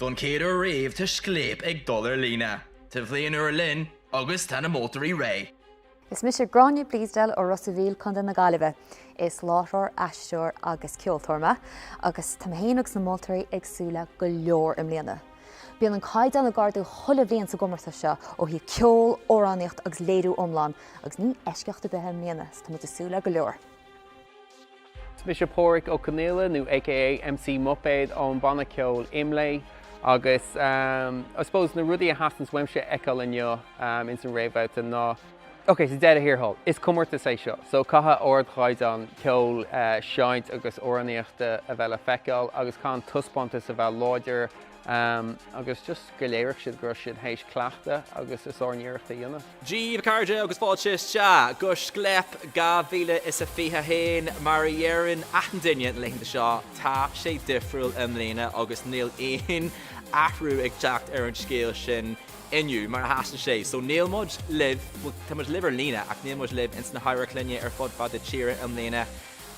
Don chéad uair riamh tá Scléip ag dul ar líne. Tá bliain úr linn agus tá na moltóirí réidh! Is mise Gráinne Bleasdale ó Ros a' Mhíl, Contae na Gaillimhe. Is láithreoir, aisteoir agus ceoltóir mé agus tá mé féin agus na moltóirí ag súil le go leor i mbliana. Bíonn an caighdeán ag ardú chuile bhliain sa gcomórtas seo ó thaobh ceol, amhránaíocht agus léiriú iomlán agus ní eisceacht ar bith é i mbliana so tá muid ag súil le go leor. Is mise Páraic Ó Conaola nó aka MC Muipéad ón banna ceoil Imlé agus I suppose na rudaí a theastaíonns uaimse a fheiceáil inniu ins an réamhbhabhta ná, ok sa deireadh thiar thall, is comórtas é seo so caithfidh ardchaighdeán ceoil, seinnt agus amhránaíochta a bheith le feiceáil agus caithfidh an taispeántas a bheith láidir agus just go léireodh siad go raibh siad théis cleachtadh agus a sár-iarracht a dhéanamh. Dia daoibh a chairde agus fáilte isteach go Scléip 2021. Mar a dheireann achan duine na laethanta seo, tá sé difriúil i mbliana agus níl aon athrú ag teacht ar an scéal sin inniu, mar a sheasann sé. So níl muid libh, bhuel tá muid libh ar líne ach níl muid libh ins na hamharclainne ar fud fad na tíre i mbliana.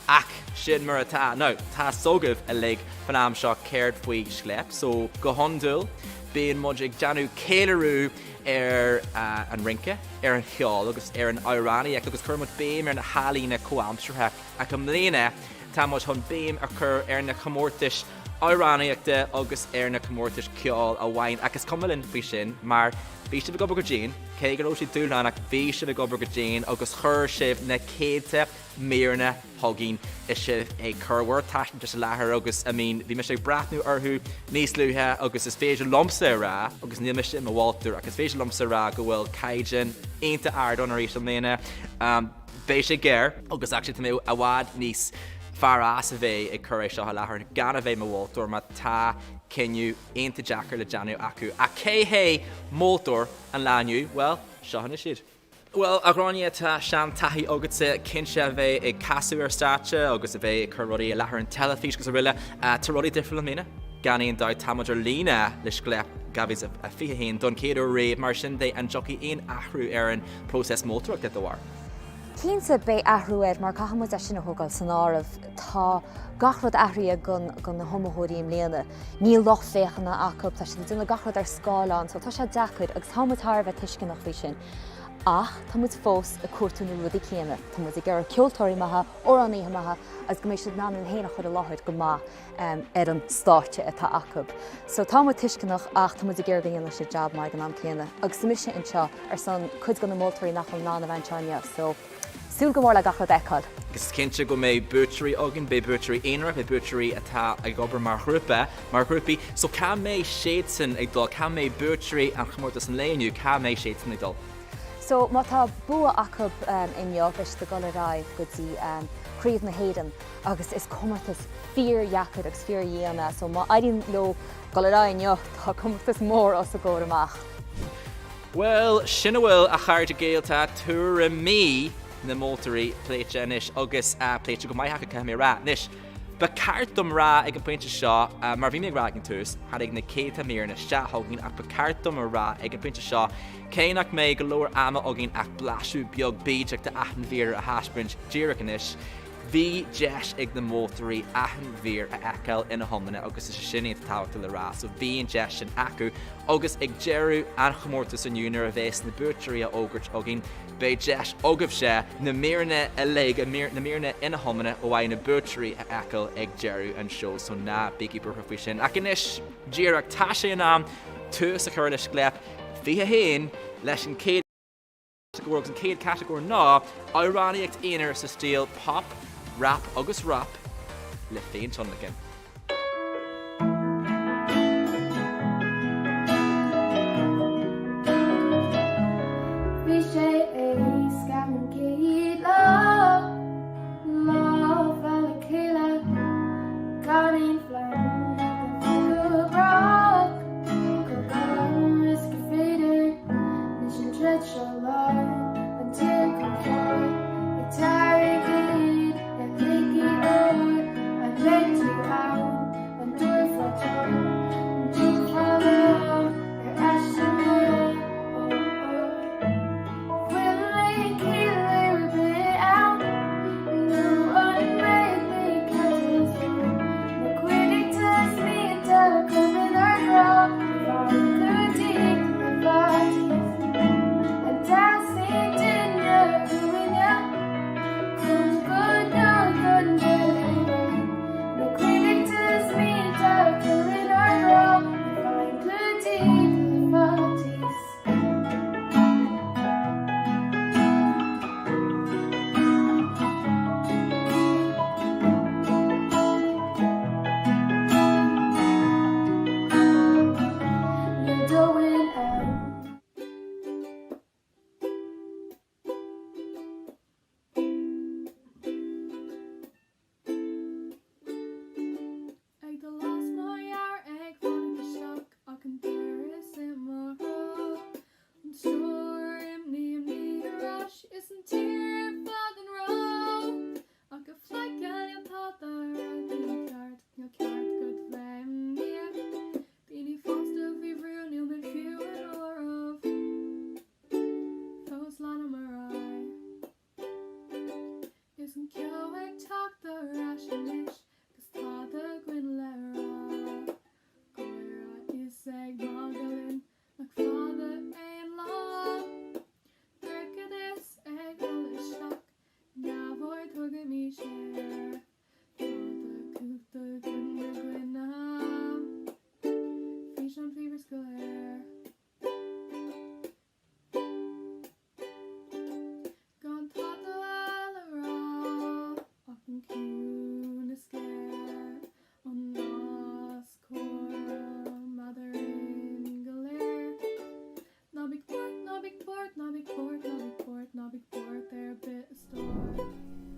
Ach sin mar atá. Now, tá 'fhios agaibh uilig fan am seo céard faoi Scléip, so go hiondúil bíonn muid ag déanamh ceiliúradh ar an rince, ar an cheol agus ar an amhránaíocht agus cuireann muid béim ar na healaíona comhaimseartha ach i mbliana tá muid chun béim a chur ar na comórtais amhránaíochta agus ar na comórtais ceoil amháin ach is cuma linn faoi sin mar bhí sibh ag obair go dian, cé go raibh sé dúshlánach bhí sibh ag obair go dian agus chuir sibh na céadta míreanna chugainn is sibh ag cur bhur dtaispeántais i láthair agus I mean bhí mise ag breathnú orthu níos luaithe agus is féidir liomsa a rá, agus níl mise i mo mholtóir, ach is féidir liomsa a rá go bhfuil caighdeán iontach ard ann arís i mbliana. Beidh sé géar agus actually tá mé i bhfad níos fearr as a bheith ag cur é seo i láthair gan a bheith i mo mholtóir mar tá cinneadh iontach deacair le déanamh acu. Ach cé hé moltóir an lae inniu? Bhuel, seo anois iad. Bhuel, a Ghráinne, tá seantaithí agatsa cinnte a bheith ag casadh ar stáitse agus a bheith ag cur rudaí i láthair an teilifís agus araile. Tá rudaí difriúil i mbliana, gan aon dabht. Tá muid ar líne le Scléip 2021 don chéad uair riamh, mar sin de, an dtiocfaidh aon athrú ar an bpróiseas moltóireachta dá bharr? Cinnte, beidh athrú air mar caithfidh muid é sin a thógáil san áireamh. Tá gach rud athraithe do na hiomaitheoirí i mbliana. Níl lucht féachana acu, tá siad ag déanamh gach rud ar scáileán, so tá sé deacair agus tá muid thar a bheith tuisceanach faoi sin. Ach tá muid fós ag cuartú na rudaí céanna, tá muid ag iarraidh ceoltóirí maithe, amhránaithe maithe agus go mbeidh siad in ann iad féin a chur i láthair go maith ar an stáitse atá acu. So tá muid tuisceanach ach tá muid ag iarraidh go ndéanfaidh siad jab maith ag an am céanna. Agus tá mise anseo ar son cuid de na moltóirí nach bhfuil in ann a bheith anseo inniu, so. Súil go mór le gach rud a fheiceáil. Is cinnte go mbeidh buaiteoirí againn, beidh buaiteoirí aonarach, beidh buaiteoirí atá ag obair mar ghrúpa, mar ghrúpaí. So cá mbeidh siadsan ag dul? Cá mbeidh buaiteoirí an chomórtais an lae inniu, cá mbeidh siadsan ag dul? So má tá bua acu inniu, beidh siad ag dul ar aghaidh go dtí Craobh na hÉireann agus is comórtas fíordheacair agus fíordhian é. So má éiríonn leo dul ar aghaidh inniu, tá comórtas mór os a gcomhair amach. Bhuel, sin a bhfuil, a chairde Gael, tá tuairimí na moltóirí pléite anois, agus pléite go maith acu, caithfidh mé a rá. Anois, ba cheart dom rá ag an bpointe seo, mar bhí mé ag rá ag an tús, tháinig na céadta míreanna isteach chugainn, ach ba cheart dom a rá ag an bpointe seo, cé nach mbeidh go leor ama againn ach blaiseadh beag bídeach de achan mhír a thaispeáint díreach anois, Bhí deis ag na moltóirí achan mhír a fheiceáil ina hiomláine agus is é sin iontach tábhachtach le rá. So bhí an deis sin acu agus ag deireadh an chomórtais inniu nuair a bheas na buaiteoirí á fhógairt againn beidh deis agaibhse na míreanna uilig, na míreanna ina hiomláine ó aghaidh na buaiteoirí a fheiceáil ag deireadh an seó so ná bígí buartha faoi sin. Ach anois díreach tá sé in am tús a chur le Scléip 21 leis an chéad catagóir agus an chéad chatagóir ná amhránaíocht aonair sa stíl pop, rap agus rock le féintionlacan. Bhí sé éasca an chéad lá, lá a bheith le chéile, gan aon phlean, gan go brách. Chomh gar is gur féidir leis an troid seo lár an tír chomh fóill ag tarraingt ar chluichí óir an mbeidh tú ann?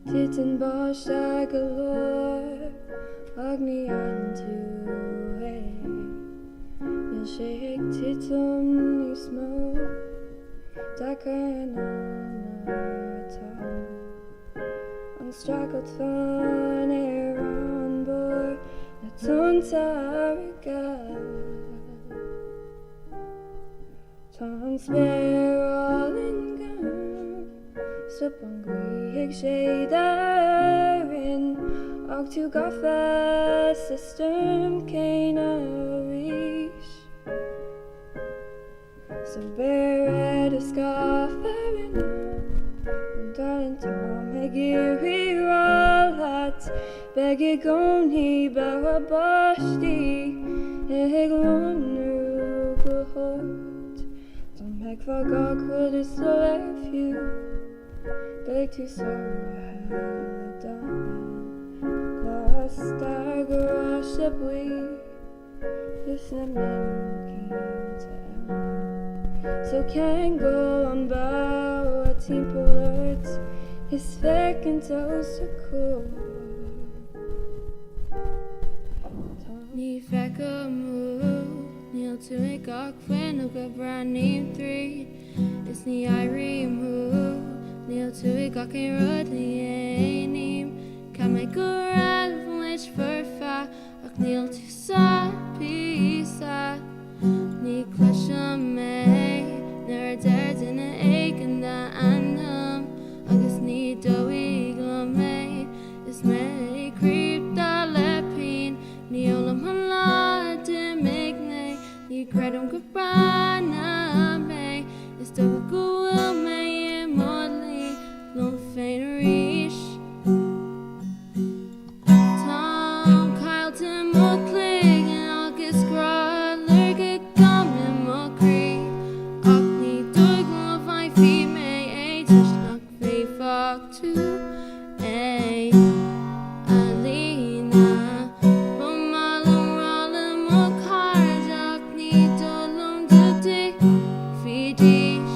Titeann báisteach go leor ach ní fhaigheann tú é. Níl sé ag titim níos mó, deacair ná mar atá. An streachailt fann ar an bord, na tonnta fharraige. Tá an spéir álainn gann, stop an ghaoth ag séideadh orainn, ach tú gafa sa stoirm céanna arís. So beir ar do scáth ar an Oh darling táim ag iarraidh rá leat Beidh i gcónaí beatha báistí ag lonrú go hard Dá mbeifeá gach rud is soiléir fiú Beidh tú sáraithe le dath glas d'fhear garáiste buí Is na mionchinnte eile So ceangail an bogha timpeall ort Is féachaint os do chomhair Ní feicim thú, níl tú ag gach fuinneog a bhreathnaím tríd Is ní airím thú, níl tú ag gach aon rud a dhéanaim Cheap mé go raibh muid foirfe Ach níl tú sa phíosa. Ní chloisim é nuair a deir duine éigin d'ainm agus ní dóigh liom é. Is mé criochta le pian, ní ólaim an lá a d'imigh mé, ní chreidim gur baineadh mé, is dócha go bhfuil mé i mo luí liom féin arís. Táim caillte i mo chloigeann agus grá lorgtha agam i mo chroí Ach ní dóigh liom go bhfaighfidh mé é toisc nach bhféadfadh tú é a líonadh Ba mhaith liom rá le mo chairde ach ní dóigh liom go dtuigfidís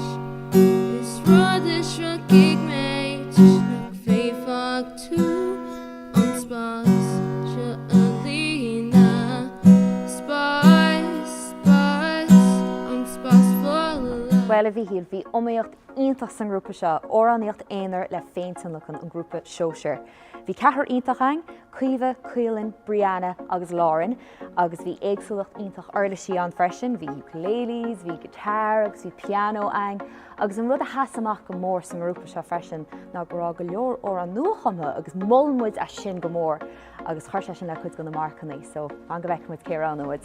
Is rud a shroichfidh mé toisc nach bhféadfadh tú an spás seo a líonadh. Spás, spás, an spás folamh. Bhuel, a Mhíchíl, bhí iomaíocht iontach sa ngrúpa seo, amhránaíocht aonair le féintionlacan, an grúpa sóisir. Bhí ceathrar iontach ann, Caoimhe, Caolann, Brianna agus Lauren, agus bhí éagsúlacht iontach uirlisí ann freisin, bhí ukuleles, bhí guitar agus bhí pianó ann. Agus an rud a sheas amach go mór sa ngrúpa seo freisin ná go raibh go leor amhrán nuachumtha agus mhol muid é sin go mór agus chuir sé sin le cuid de na marcanna so fan go bhfeicfidh muid cé a roghnóidh muid.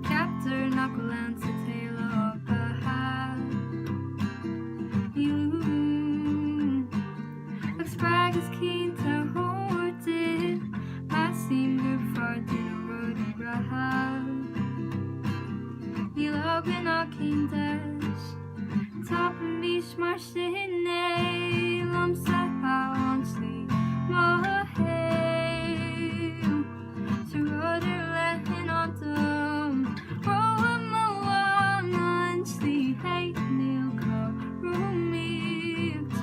Ceaptar nach bhfuil ann sa tsaol ach beatha. Ní lú ach spreagadh cinnte a thabhairt di. Measaim gurb fearr di na rudaí breátha. Níl againn ach aon deis. Tapaímis mar sin é liomsa an tslí mo shaol. Tá rud ar leith i ndán dom. Rogha mo lán an tslí féin níl cothromaíocht.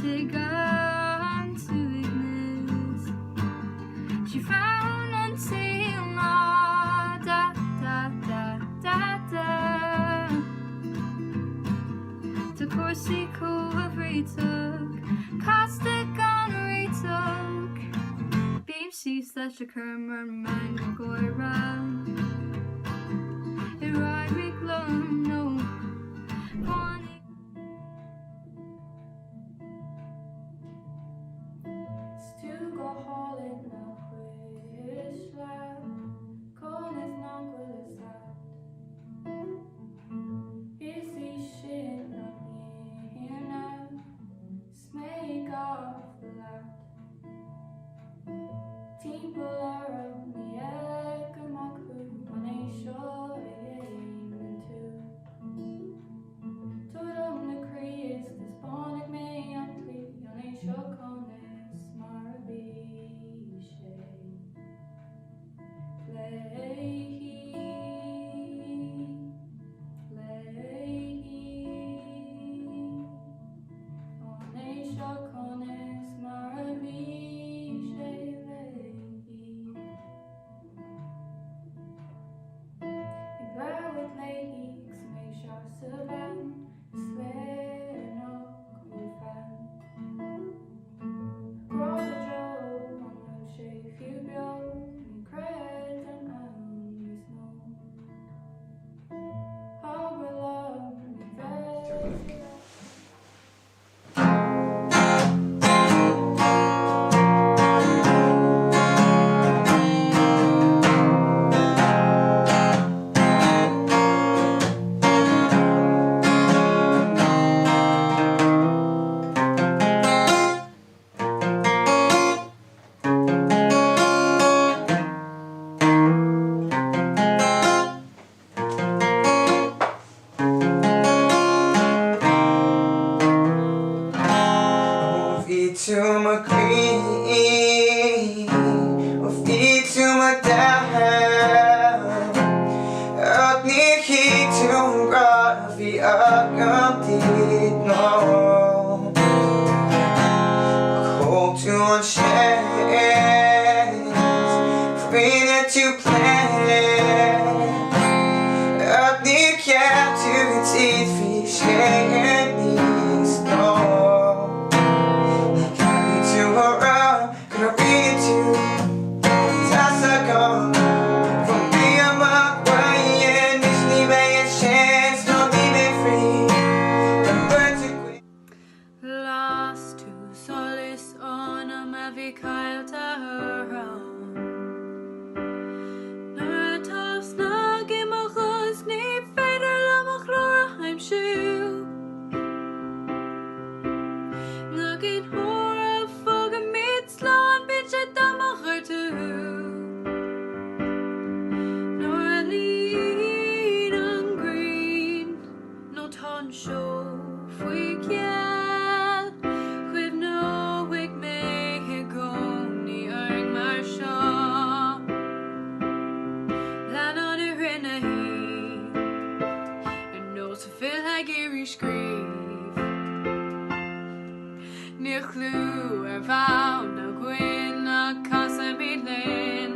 Tig an t-uaigneas. Sí fonn an tsaoil ná da da da da da. Tá cúrsaí comhréiteach, casta gan réiteach. Bím síos leis a chur mar meangadh gáire. Ar éirigh liom nó tháinig. 'S tú go hálainn a chuisle, conas nach bhfuil fhios a't? Is í sin an fhírinne, 's mé gafa leat. Timpeall orm ní fheicim ach thú, an é seo a dhéanann tú? Tabhair dom do chroí is taispeánfaidh mé an tslí, an é seo conas mar a bhí? tú mo chroí, ó bhí tú mo domhan, ach níor thuig tú an grá a bhí agam duit, no. Ach thóg tú an seans, rinne tú plean, ach níor cheap tú go dtitfeadh sé aníos, no. Caithfidh tú a rá gur rinne tú Tá's agam Fan mé amach uaidh anois ní bheidh aon seans nó ní bheidh free An bheirt againn. Las tú solas ionam a bhí caillte orm. Nuair atá snag i mo chos ní féidir liom mo ghlór a aimsiú. Gach aon uair a fágaimid slán bíonn sé do mo ghortú. Nuair a luíonn an ghrian nó tá an seó faoi cheal, cuimhneoidh mé i gcónaí orainn mar seo. Leannán i rith na hoíche, ar nós file ag iarraidh scríobh. Níl clú ar bhonn againn ach casaimid linn.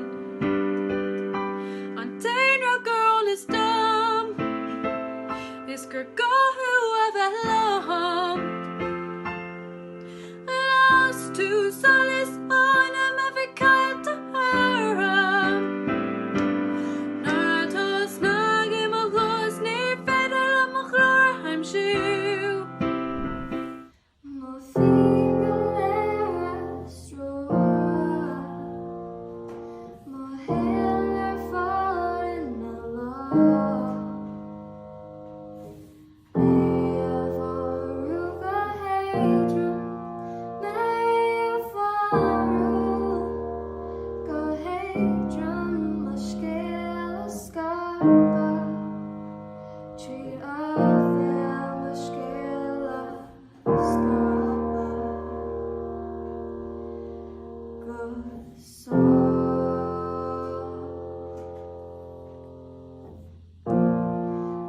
An t-aon rud gur eolas dom is gur gá thú a bheith liom. Las tú solas ionam a bhí caillte orm. Nuair atá snag i mo chos ní féidir liom mo ghlór a aimsiú. Mo féin go léir a stróiceadh, mo shaol ar fad ina lámh. Mé a mharú go héadrom, mé a mharú go héadrom, mo scéal a scaipeadh tríd áibhéil, mo scéal a scaipeadh go sámh.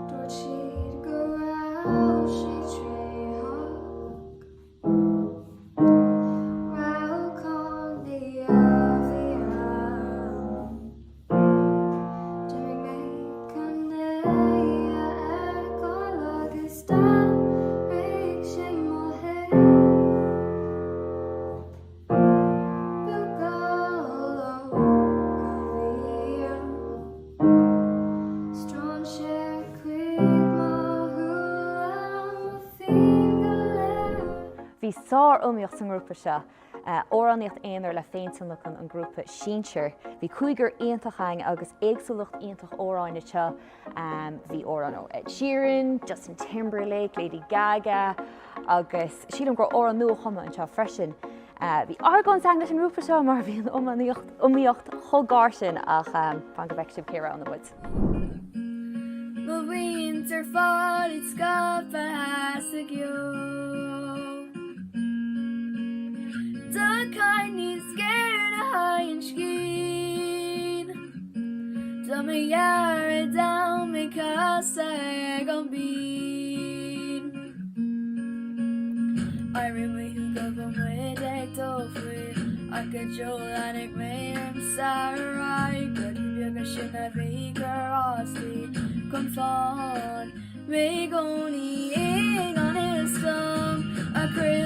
Dúirt siad go raibh sé tréitheach. Rabhcán a bhí ann. D'imigh mé chun é a fheiceáil agus d'athraigh sé mo shaol. Buachaill óg a bhí ann. Strainséir chuig mo shúile, mo phian go léir. Bhí sár-iomaíocht sa ngrúpa seo. Amhránaíocht aonair le féintionlacan an grúpa sinsir. Bhí cúigear iontach againn agus éagsúlacht iontach amhráin anseo. Bhí amhrán ó Ed Sheeran, Justin Timberlake, Lady Gaga agus sílim go raibh amhrán nua-chumtha anseo freisin. Bhí argóint againn leis an ngrúpa seo mar bhí an iomaíocht chomh gar sin ach fan go bhfeicfidh sibh cé a roghnaigh muid. Mo mhuintir fáil scaipthe sa gceo. Do chaint níos géire le haghaidh an scian. Do mo dheartháir dom ag casadh ag an bpian. Airím uathu go bhfuil muid ag dul faoi ach go deo leanfaidh mé ormsa ar aghaidh rudaí beaga sin a bhí ag cur as di chun fán mé i gcónaí i ngan fhios dom a chroí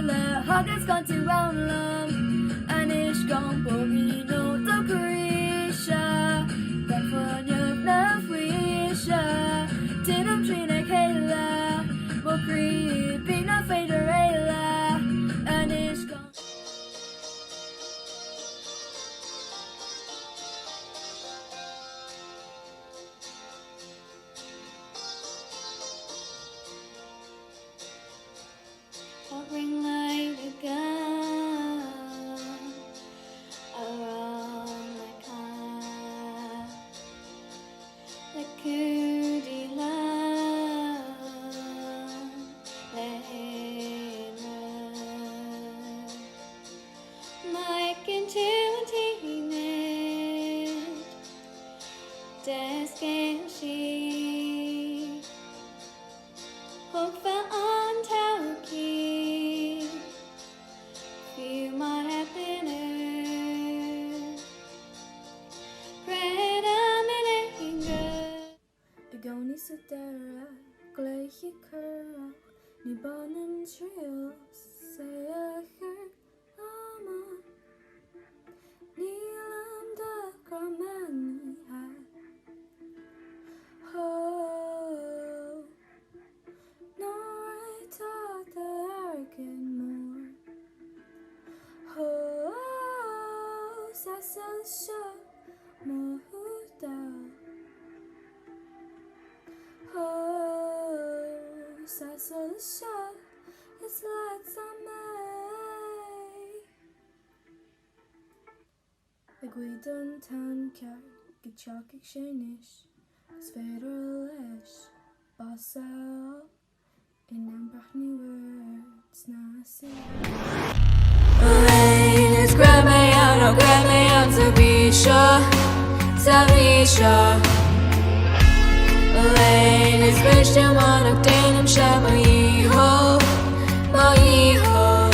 agus gan tú ann liom anois gan póigíní nó do chroíse gan fuinneamh na foinse titim trína chéile mo chroí bíonn nach féidir éalú anois gan. Tá ring light agam a Sa solas seo mo shúil. Ó, sa solas seo is leatsa mé. Ag guí don t-am ceart go dtiocfaidh sé anois is féidir leis bás a fháil. In am breathnú ort sna súile. Elaine, is go raibh mé ann, ó go raibh mé ann sa mhí seo, sa mhí seo. Elaine, is miste liom ach déanaimse mo dhícheall, mo dhícheall.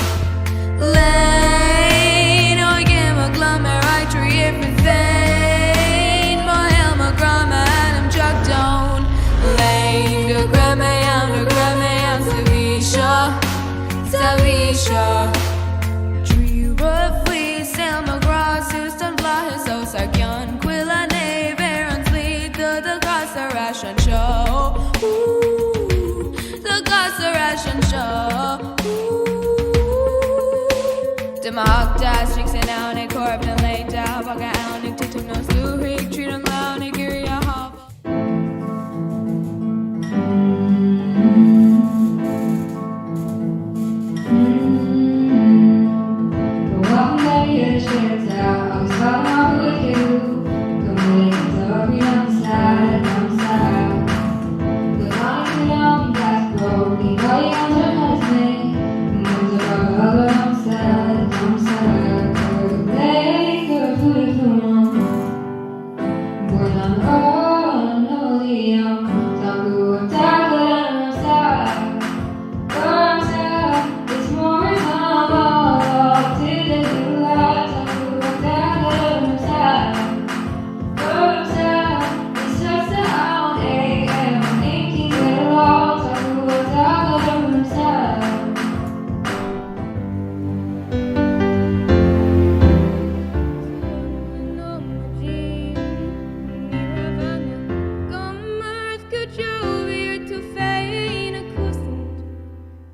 Elaine, ó ag imeacht liom ar aghaidh trí ifreann féin, mo shaol, mo ghrá, m'anam, Jack Down. Elaine, go raibh mé ann, go raibh mé ann sa mhí seo, sa mhí seo. Trí rud faoi saol mo ghrá suas don bhflaitheas os ár gcionn, chuile naomh ar an tslí do do chasadh ar ais anseo, ooh, do chasadh ar ais anseo, ooh. Do m'theach deas, san abhainn ag comhaireamh na laethanta, bheaga ann ag titim nós luaithrigh tríd an ngleann ag iarraidh a shábháil.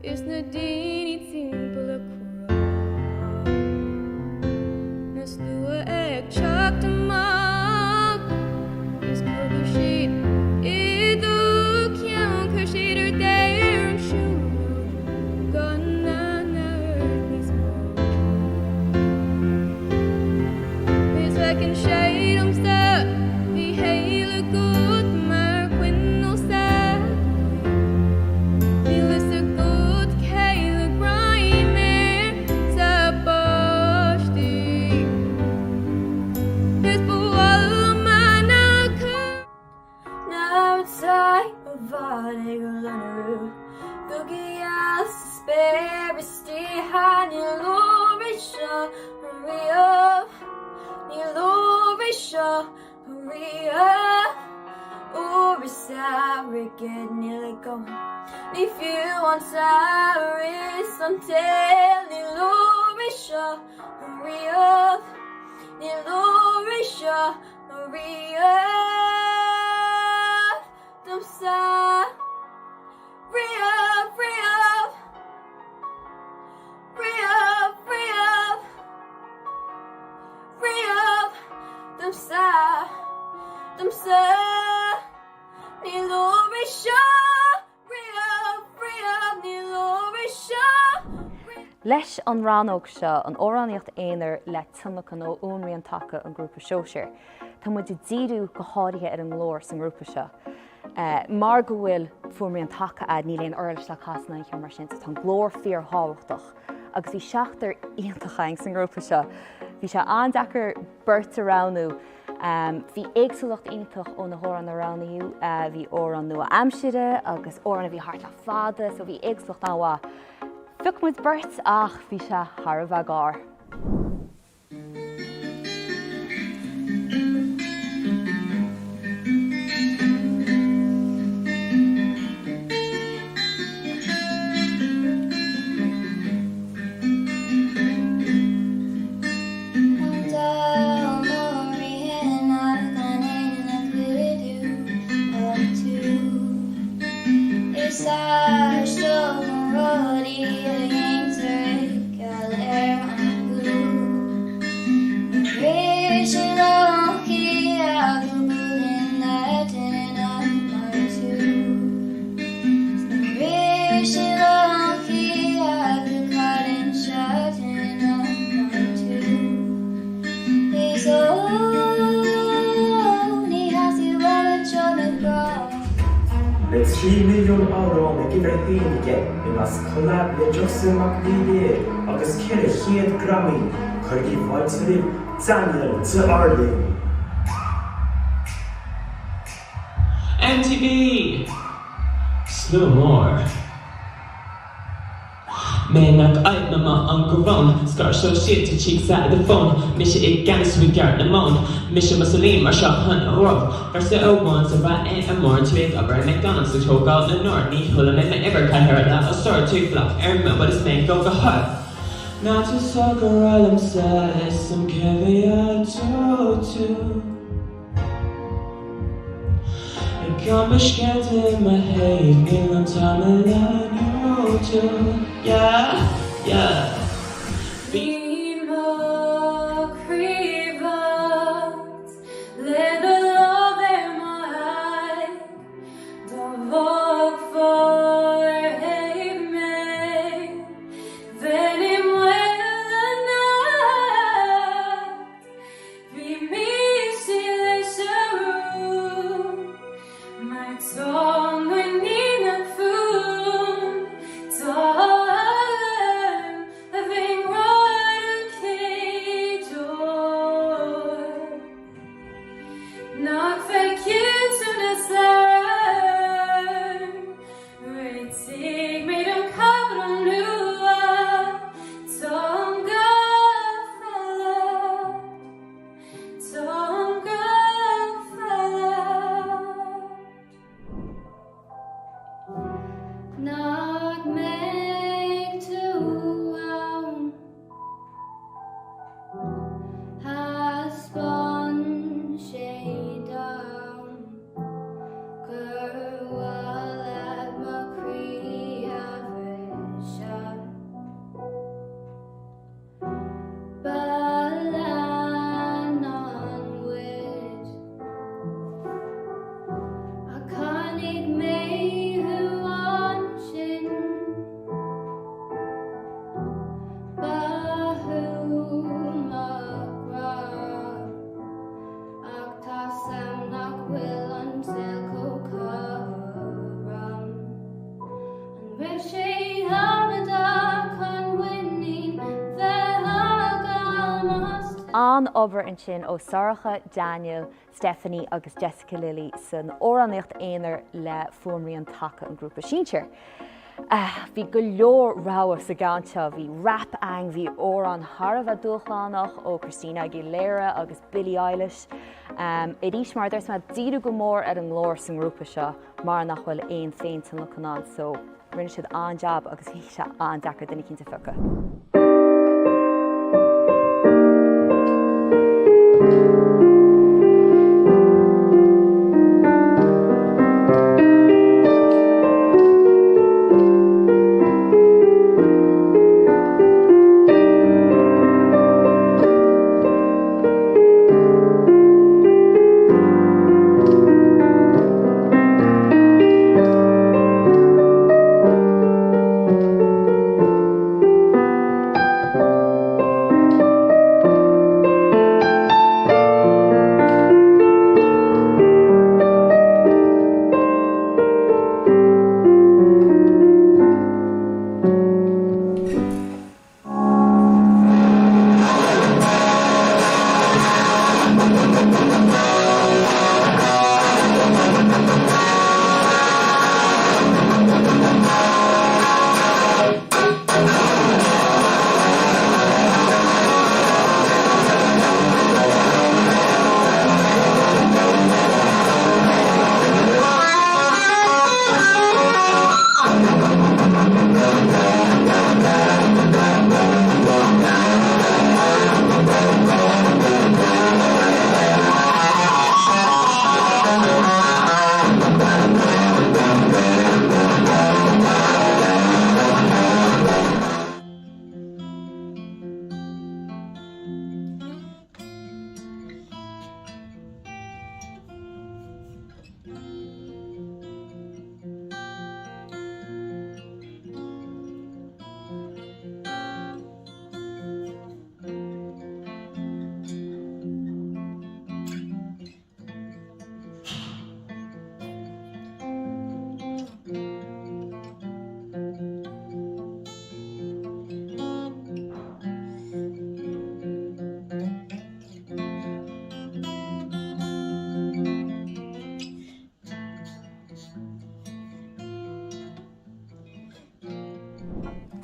Is na daoine timpeall a comhrá Na slua ag teacht amach Is cogar siad i do cheann Chuir siad ort ar an siúlóid Gan aithne ort níos mó Is feiceann sé domsa Bhí shaol agat mar choinneal sa ghaoth Níl fhios agat cé le greim air sa báistí Is ba mhaith liom aithne a chur Now tá mo bhád ag lonrú Go geal sa spéir istigh Ní leor é seo riamh Ní leor é seo riamh Uair is airgead níl agam Ní fiú an t-aer is an tsaol Ní leor é seo riamh Ní leor é seo riamh domsa Riamh, riamh Riamh, riamh Riamh domsa Domsa Ní leor é seo Riamh, riamh Ní leor é seo Leis an rannóg seo, an amhránaíocht aonair le tionlacan ó fhuaimrian taca an ghrúpa sóisir, tá muid ag díriú go háirithe ar an nglór sa ngrúpa seo. Mar go bhfuil fuaimrian taca a'd, níl aon uirlis le casadh ná aon cheo mar sin, so tá an glór fíorthábhachtach. Agus bhí seachtar iontach againn sa ngrúpa seo. Bhí sé an-deacair beirt a roghnú. Bhí éagsúlacht iontach ó na hamhráin a roghnaíodh. Bhí amhráin nua-aimsire agus amhráin a bhí thart le fada, so bhí éagsúlacht an-mhaith. Phioc muid beirt ach bhí sé thar a bheith gar. 3 milliún amhrán ag uimhir a haon aige i measc collab le Justin Mac Lir agus 400 Grammy, cuirigí fáilte roimh Daniel Dearlin! MTV! Slua mór. Mé nach ait ma ma an coróin Scair sóisialta cheeks out of the phone Mise i gceannas faoi gceart na món Mise Mussolini mar seo an Eoraip Véarsa amháin sa bhrath é amór Tú ag obair i McDonald's ag tógáil na n-ór Ní chuala mé m'uimhir cathair le osóir Tú flop ar mo bhfuil is mé ag dul go hard Ná tú socair liomsa is an cé bhí á tú Ag cumadh scéalta i mo thaobh, níl an t-am a leanúint Yeah, yeah. Bhí mo chroí bocht le do lámh ar mo aghaidh, dá bhfágfá ar thaobh mé, bheinn i mbaol anocht. Bhí mise leis a rún mar tá muiníneach fúm Tá alarm a bheidh ngrá an chéad uair Nach bhfeiceann tú na sláin Réitigh mé don chaibidil nua Táim gafa leat Táim gafa leat Nach mbeidh tú ann Thaispeáin sé dom gur mhaith leat mo chroí a bhriseadh. Ba leannán muid ach chonaic mé thú ansin. Ba thú mo ghrá ach tá's a'm nach bhfuil an saol chomh cothrom. An raibh sé amaideach chun muinín bheith agam as? An-obair ansin ó Sorcha, Daniel, Stephanie agus Jessica Lily san amhránaíocht aonair le fuaimrian taca an grúpa sinsir. Bhí go leor rogha sa gceann seo, bhí rap ann, bhí amhrán thar a bheith dúshlánach ó Christina Aguilera agus Billie Eilish. Arís, mar a dúirt mé, díriú go mór ar an nglór sa ngrúpa seo mar nach bhfuil aon féintionlacan ann so rinne siad an-jab agus bhí sé an-deacair duine eicínt a phiocadh.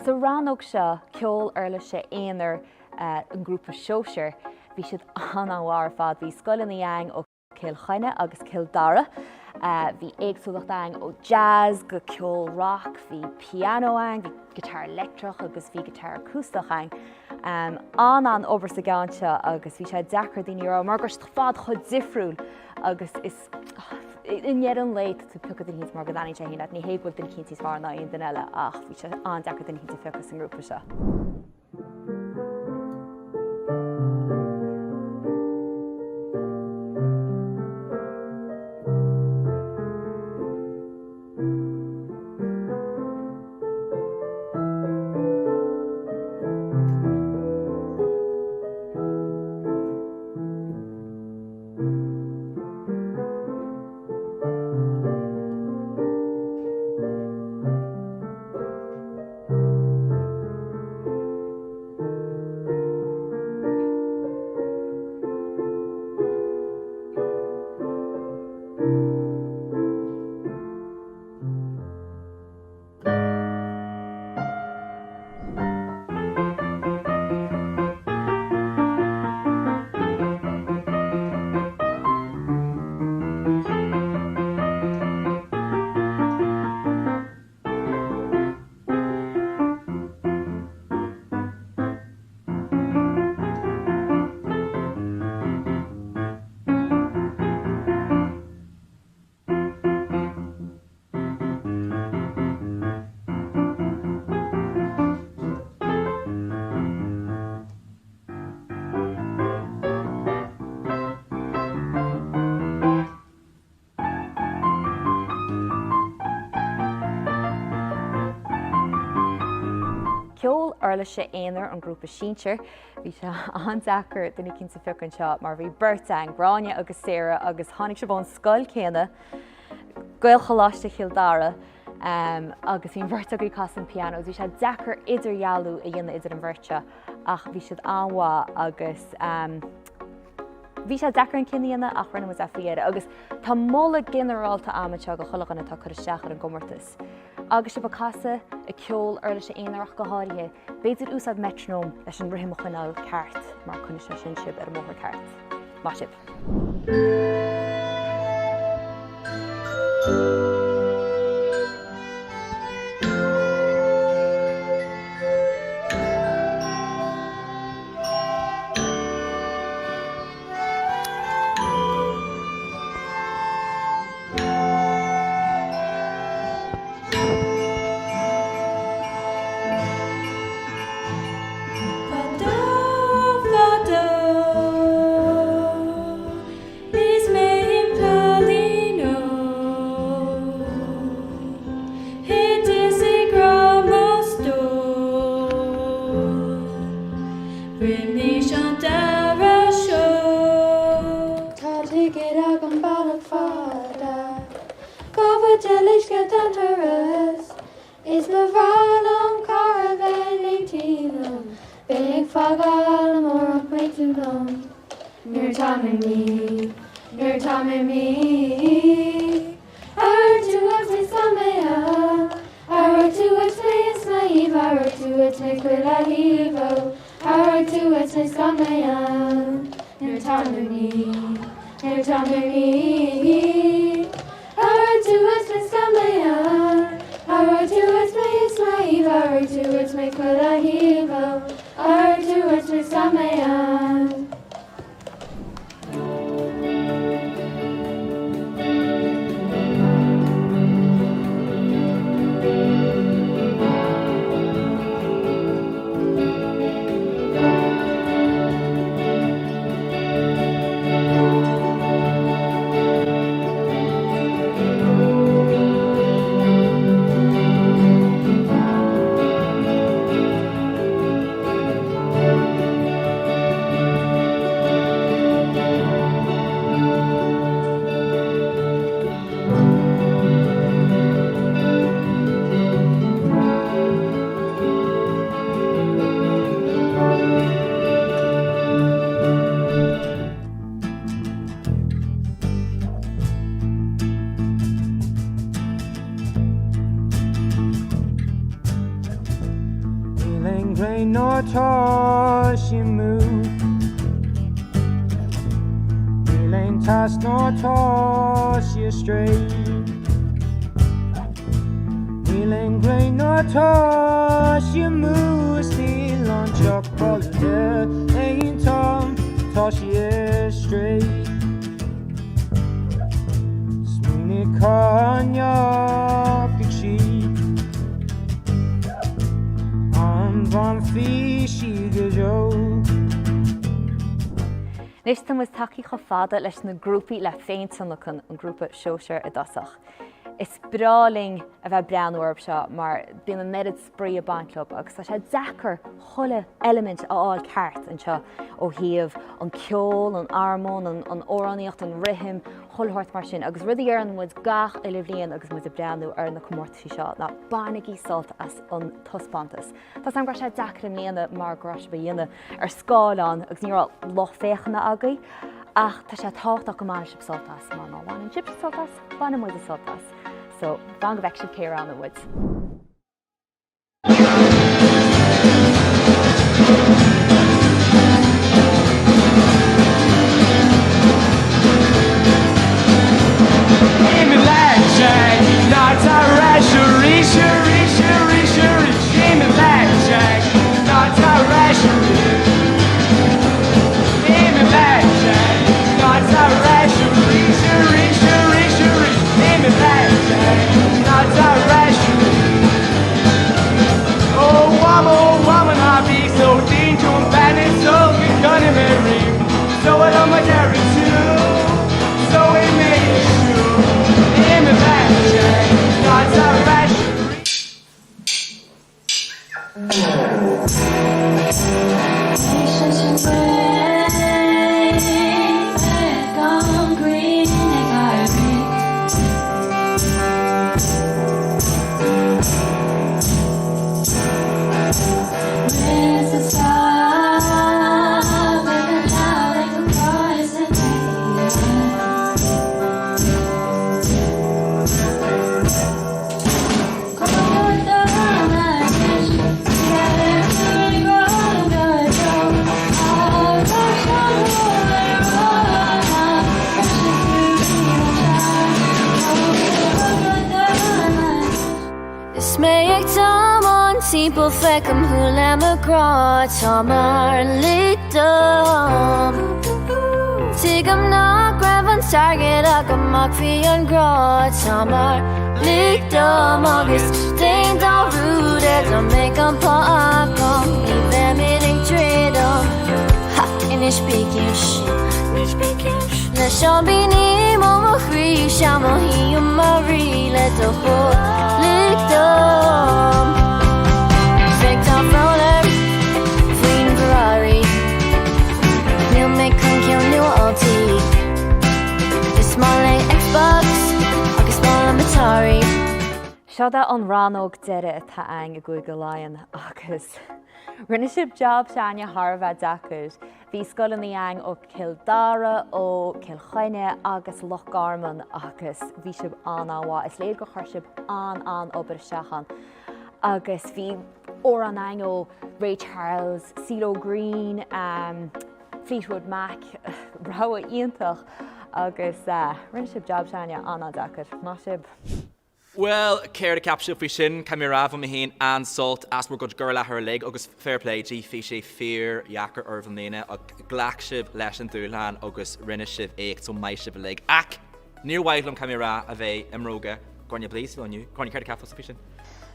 Sa rannóg seo, ceol uirlise aonair an grúpa sóisir, bhí siad an-an-mhaith ar fad. Bhí scoileanna againn ó Cill Chainnigh agus Cill Dara. Bhí éagsúlacht againn ó jazz go ceol rock, bhí pianó againn, bhí guitar leictreach agus bhí guitar acústach againn. An-an-obair sa gceann seo agus bhí sé deacair daoine a roghnú mar go raibh siad ar fad chomh difriúil agus is i ndeireadh an lae tá tú ag piocadh duine eicínt mar go dtaitníonn sé féin leat. Ní hé go bhfuil duine eicínt níos fearr ná aon duine eile ach bhí sé an-deacair duine eicínt a phiocadh sa ngrúpa seo. Ceol uirlise aonair an grúpa sinsir. Bhí sé an-deacair duine eicínt a phiocadh anseo mar bhí beirt againn, Gráinne agus Sarah, agus tháinig sibh ón scoil céanna, Gaelcholáiste Chill Dara, agus bhí an bheirt agaibh ag casadh an pianó agus bhí sé deacair idirdhealú a dhéanamh idir an bheirt seo ach bhí siad an-mhaith agus Bhí sé deacair an cinneadh a dhéanamh ach rinne muid é faoi dheireadh agus tá moladh ginearálta agam anseo do chuile dhuine atá ag cur isteach ar an gcomórtas. Agus sibh ag casadh, ag ceol uirlise aonair ach go háirithe, b'fhéidir úsáid metronome leis an rithim a choinneáil ceart mar coinneoidh sé sin sibh ar an mbóthar ceart. Maith sibh! Fadó, fadó, is mé im chailín óg, Thiteas i ngrá mo stór. Roimis an dara seó. Tá ticéad agam bealach fada. Gabha de leithscéal don turas. Is ba bhreá liom cara bheith in éindí liom. Beidh ag fágáil amárach beidh tú liom. Nuair atá mé imithe, nuair atá mé imithe. Athróidh tú uait mé 's gan mé ann. Athróidh tú uait mé is m'aoibh, athróidh tú uait mé chuile thaobh, ó, athróidh tú uait mé 's gan mé ann. Nuair atá mé imithe, nuair atá mé imithe. Athróidh tú uait mé 's gan mé ann. Athróidh tú uait mé is m'aoibh, athróidh tú uait mé chuile thaobh, ó, athróidh tú uait mé 's gan mé ann. tá sí amú. Níl aon tásc ná tá sí ar strae. Níl aon ghlao ná tá sí amú is níl an teach folmha aon t-am tá sí ar strae. Smaoinigh cá ndeachaigh sí An bhfanfaidh sí go deo? Anois tá muid tagtha chomh fada leis na grúpaí le féintionlacan, an grúpa sóisear i dtosach. Is breá linn a bheith ag breathnú orthu seo mar bíonn an oiread spraoi ag baint leo agus tá sé deacair chuile eilimint a fháil ceart anseo ó thaobh an ceol, an armóin, an amhránaíocht, an rithim, chuile shórt mar sin agus rud a dheireann muid gach uile bhliain agus muid ag breathnú ar na comórtaisí seo ná bainigí sult as an taispeántas. Tá 's agam go raibh sé deacair i mbliana mar go raibh sibh á dhéanamh ar scáileán agus ní raibh lucht féachana agaibh ach tá sé tábhachtach go mbainfidh sibh sult as mar má bhaineann sibhse sult as, baineann muide sult as. So, fan go bhfeicfidh sibh cé a roghnaigh muid. Imigh leat, Jack, ná tar ar ais arís, arís, arís, arís. Imigh leat, Jack, ná tar ar ais arís. Imigh leat, Jack, ná tar ar ais arís, arís, arís, arís. Imigh leat, Jack, ná tar ar ais arís. Ó, Mhamó, Mhamó, ná bí so dian dom bean is óg a chonaic mé riamh. So I love my dairy too. So we made it true. Imigh leat, Jack, ná tar ar ais arís. Is mé ag tiomáint timpeall feicim thú le mo ghrá tá mar lig dom. Tuigim nach raibh an t-airgead agam ach bhí an grá tá mar lig dom agus déan dearúd ar dá mbeadh an pá agam ní bheimid ag troid. Ha anois bí ciúin Le seaimpíní ó mo chroí sea mothaím mar rí le do thoil lig dom Bheadh tá brón orm faoin bhFerrari Níl mé chun ceann nua a fháil Is maith liom Xbox agus maith liom Atari. Seod é an rannóg deiridh atá againn i gCúige Laighean agus rinne sibh jab s'againne thar a bheith deacair. Bhí scoileanna againn ó Cill Dara, ó Cill Chainnigh agus Loch Garman agus bhí sibh an-an-mhaith. Is léir gur chuir sibh an-an-obair isteach ann. Agus bhí amhrán againn ó Ray Charles, CeeLo Green, um, Fleetwood Mac, rogha iontach agus uh, rinne sibh jab s'againne an-an-deacair. Maith sibh. Bhuel, céard a cheap sibh faoi sin? Caithfidh mé a rá, bhain mé féin an-sult as bhur gcuid cur i láthair uilig agus fair play daoibh, bhí sé fíor-dheacair oraibh i mbliana ach ghlac sibh leis an dúshlán agus rinne sibh éacht, so maith sibh uilig. Ach níor mhaith liom, caithfidh mé a rá, a bheith i mbróga Gráinne Blaisdell inniu. Gráinne, céard a cheap tusa faoi sin?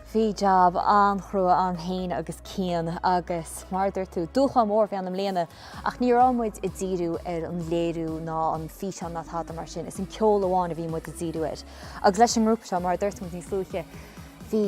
Bhí jab an-chrua ann féin agus Cian agus mar a dúirt tú, dúshlán mór a bhí ann i mbliana ach ní raibh muid ag díriú ar an léiriú ná an físeán ná tada mar sin, is an ceol amháin a bhí muid ag díriú air. Agus leis an ngrúpa seo, mar a dúirt muid níos luaithe, bhí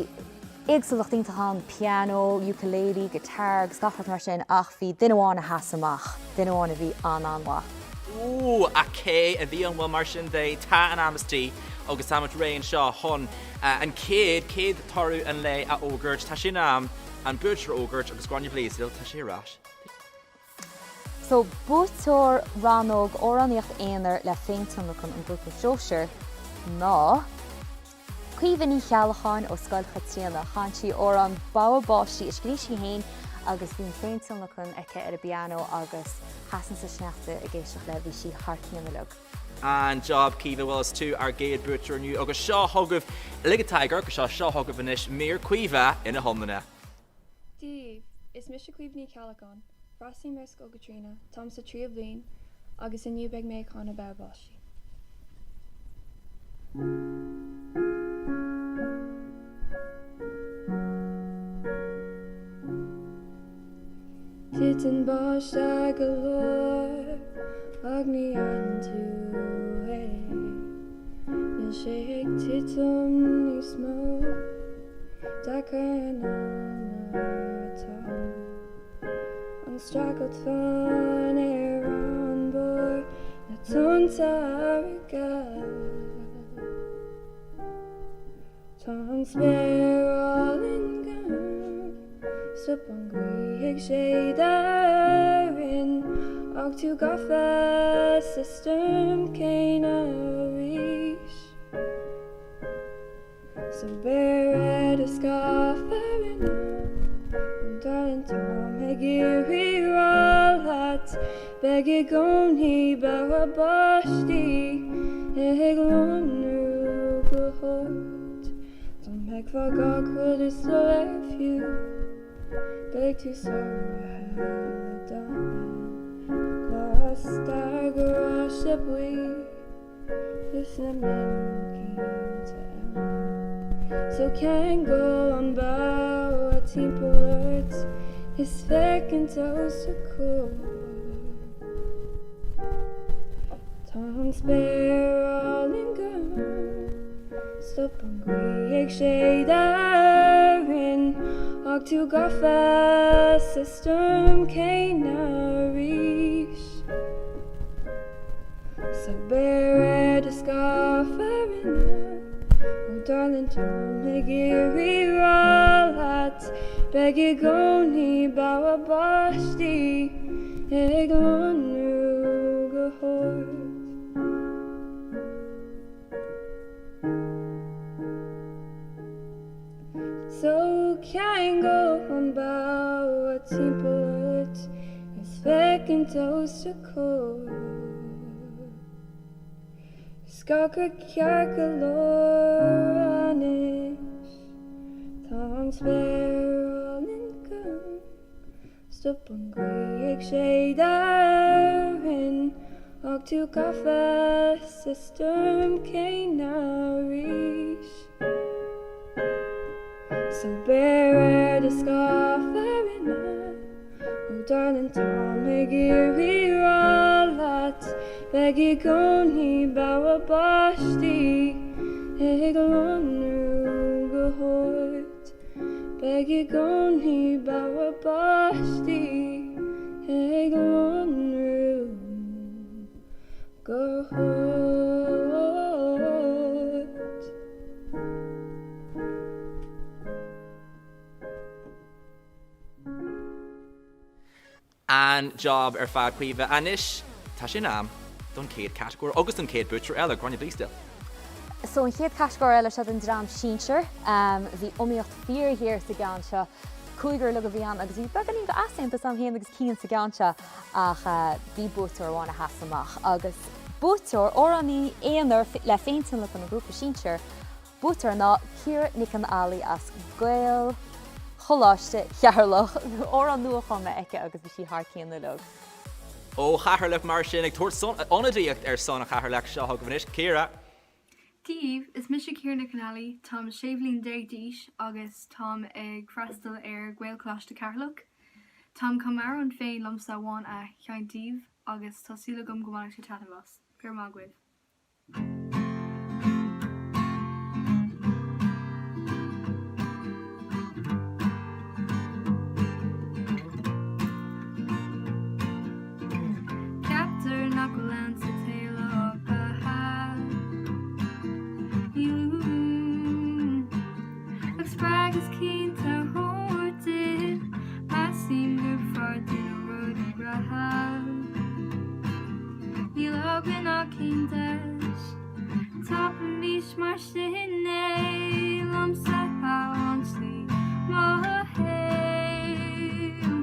éagsúlacht iontach ann, pianó, ukulele, guitar agus gach rud mar sin ach bhí duine amháin a sheas amach, duine amháin a bhí an-an-mhaith. Ooh, ach cé a bhí ann? Bhuel, mar sin de, tá an am istigh agus táimid réidh anseo chun An chéad, chéad toradh an lae a fhógairt. Tá sé in am an buaiteoir a fhógairt agus Gráinne Blaisdell, tá sé ar ais. So, buaiteoir rannóg amhránaíocht aonair le féintionlacan an grúpa sóisir ná Caoimhe Ní Cheallacháin ó Scoil Chaitríona. Chan sí amhrán Bogha Báistí a scríobh sí féin. Agus bhí an féintionlacan aici ar an bpianó agus sheas an sneachta ag éisteacht léi, bhí sí thar cionn uilig. An-job Caoimhe, bhuel is tú ár gcéad buaiteoir inniu agus seo chugaibh uilig atá ag amharc anseo, seo chugaibh anois mír Caoimhe ina hiomláine. Dia daoibh! Is mise Caoimhe Ní Cheallacháin. Freastlaím ar Scoil Chaitríona, táim sa tríú bliain agus inniu beidh mé ag canadh Bogha Báistí. Titeann báisteach go leor ach ní aithníonn tú é. Níl sé ag titim níos mó, deacair ná mar atá. An streachailt fann ar an bpár na tonnta fharraige. Tá an spéir álainn gorm, stop an ghaoth ag séideadh orainn, ach tú gafa sa stoirm céanna arís. So beir ar do scáth fearthainne, oh darling táim ag iarraidh rá leat, beidh i gcónaí bogha báistí ag lonrú go hard. Dá mbeifeá gach rud is soiléir fiú, beidh tú sáraithe le dath glas d'fhear garáiste buí. Is na mionchainte eile. So ceangail an bogha timpeall ort is féachaint os do chomhair. Tá an spéir álainn gorm, stop an ghaoth ag séideadh orainn, ach tú gafa sa stoirm céanna arís. So beir ar do scáth fearthainne Oh darling táim ag iarraidh rá leat Beidh i gcónaí bogha báistí ag lonrú go hard So ceangail an bogha timpeall ort is féachaint os do chomhair. Is gach rud ceart go leor anois. Tá an spéir álainn gorm. Stop an ghaoth ag séideadh orainn ach tú gafa sa stoirm céanna arís. So beir ar do scáth fearthainne Oh darling táim ag iarraidh rá leat Beidh i gcónaí bogha báistí ag lonrú go hard Beidh i gcónaí bogha báistí ag lonrú go hard. An-job ar fad Caoimhe. Anois tá sé in am don chéad catagóir agus don chéad buaiteoir eile, Gráinne Bleasdale. So an chéad catagóir eile seo don dream sinsir. Bhí iomaíocht fíorghéar sa gceann seo. Cúigear uilig a bhí ann agus bhí beagáinín de easaontas agam féin agus Cian sa gceann seo ach bhí buaiteoir amháin a sheas amach agus buaiteoir amhránaí aonair le féintionlacan an ghrúpa sinsir, Buaiteoir ná Ciara Nic an Fhailí as Gaelcholáiste Cheatharlach. Amhrán nuachumtha aici agus bhí sí thar cionn uilig. Ó Cheatharlach mar sin, ag tabhairt ionadaíocht ar son Cheatharlach, seo chugaibh anois Ciara. Dia daoibh, is mise Ciara Nic an Fhailí, táim 16 bhliain d'aois agus táim ag freastal ar Ghaelcholáiste Cheatharlach. Táim chun m'amhrán féin Liomsa Amháin a sheinnt daoibh agus tá súil agam go mbainfidh sibh taitneamh as. Go raibh maith agaibh. Ceaptar nach bhfuil ann sa tsaol ach beatha. Níl uaim ach spreagadh cinnte a thabhairt duit, measaim gurb fearr duit na rudaí reatha. Níl againn ach aon deis, tapaímis mar sin é, liomsa amháin slí mo shaoil.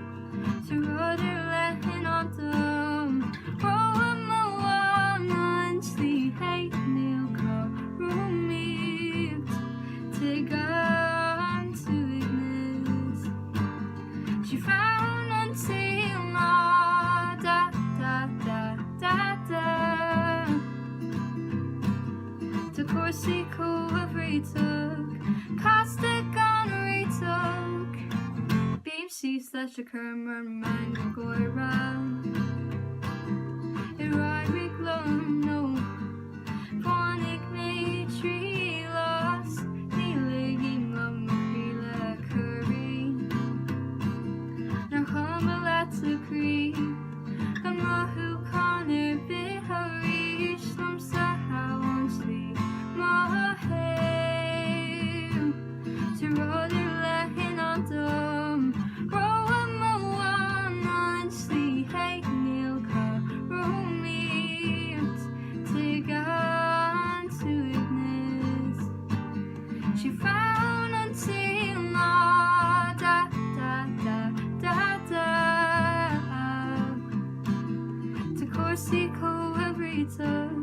cúrsaí comhréiteach, casta gan réiteach. Bím síos leis a chur mar meangadh gáire. Ar éirigh liom nó bhainfidh mé triail as, ní ligim liom mo chroí le corraí. Nár chuma leat a chroí gan mothúchán ar bith arís liomsa an tslí mo thaobh. Tá rud ar leith i ndán dom, rogha mo bhain an tslí féin níl cothromaíocht tig an t-uaigneas. 'Sé fonn an tsaoil ná da da da da da. Tá cúrsaí comhoibríteach,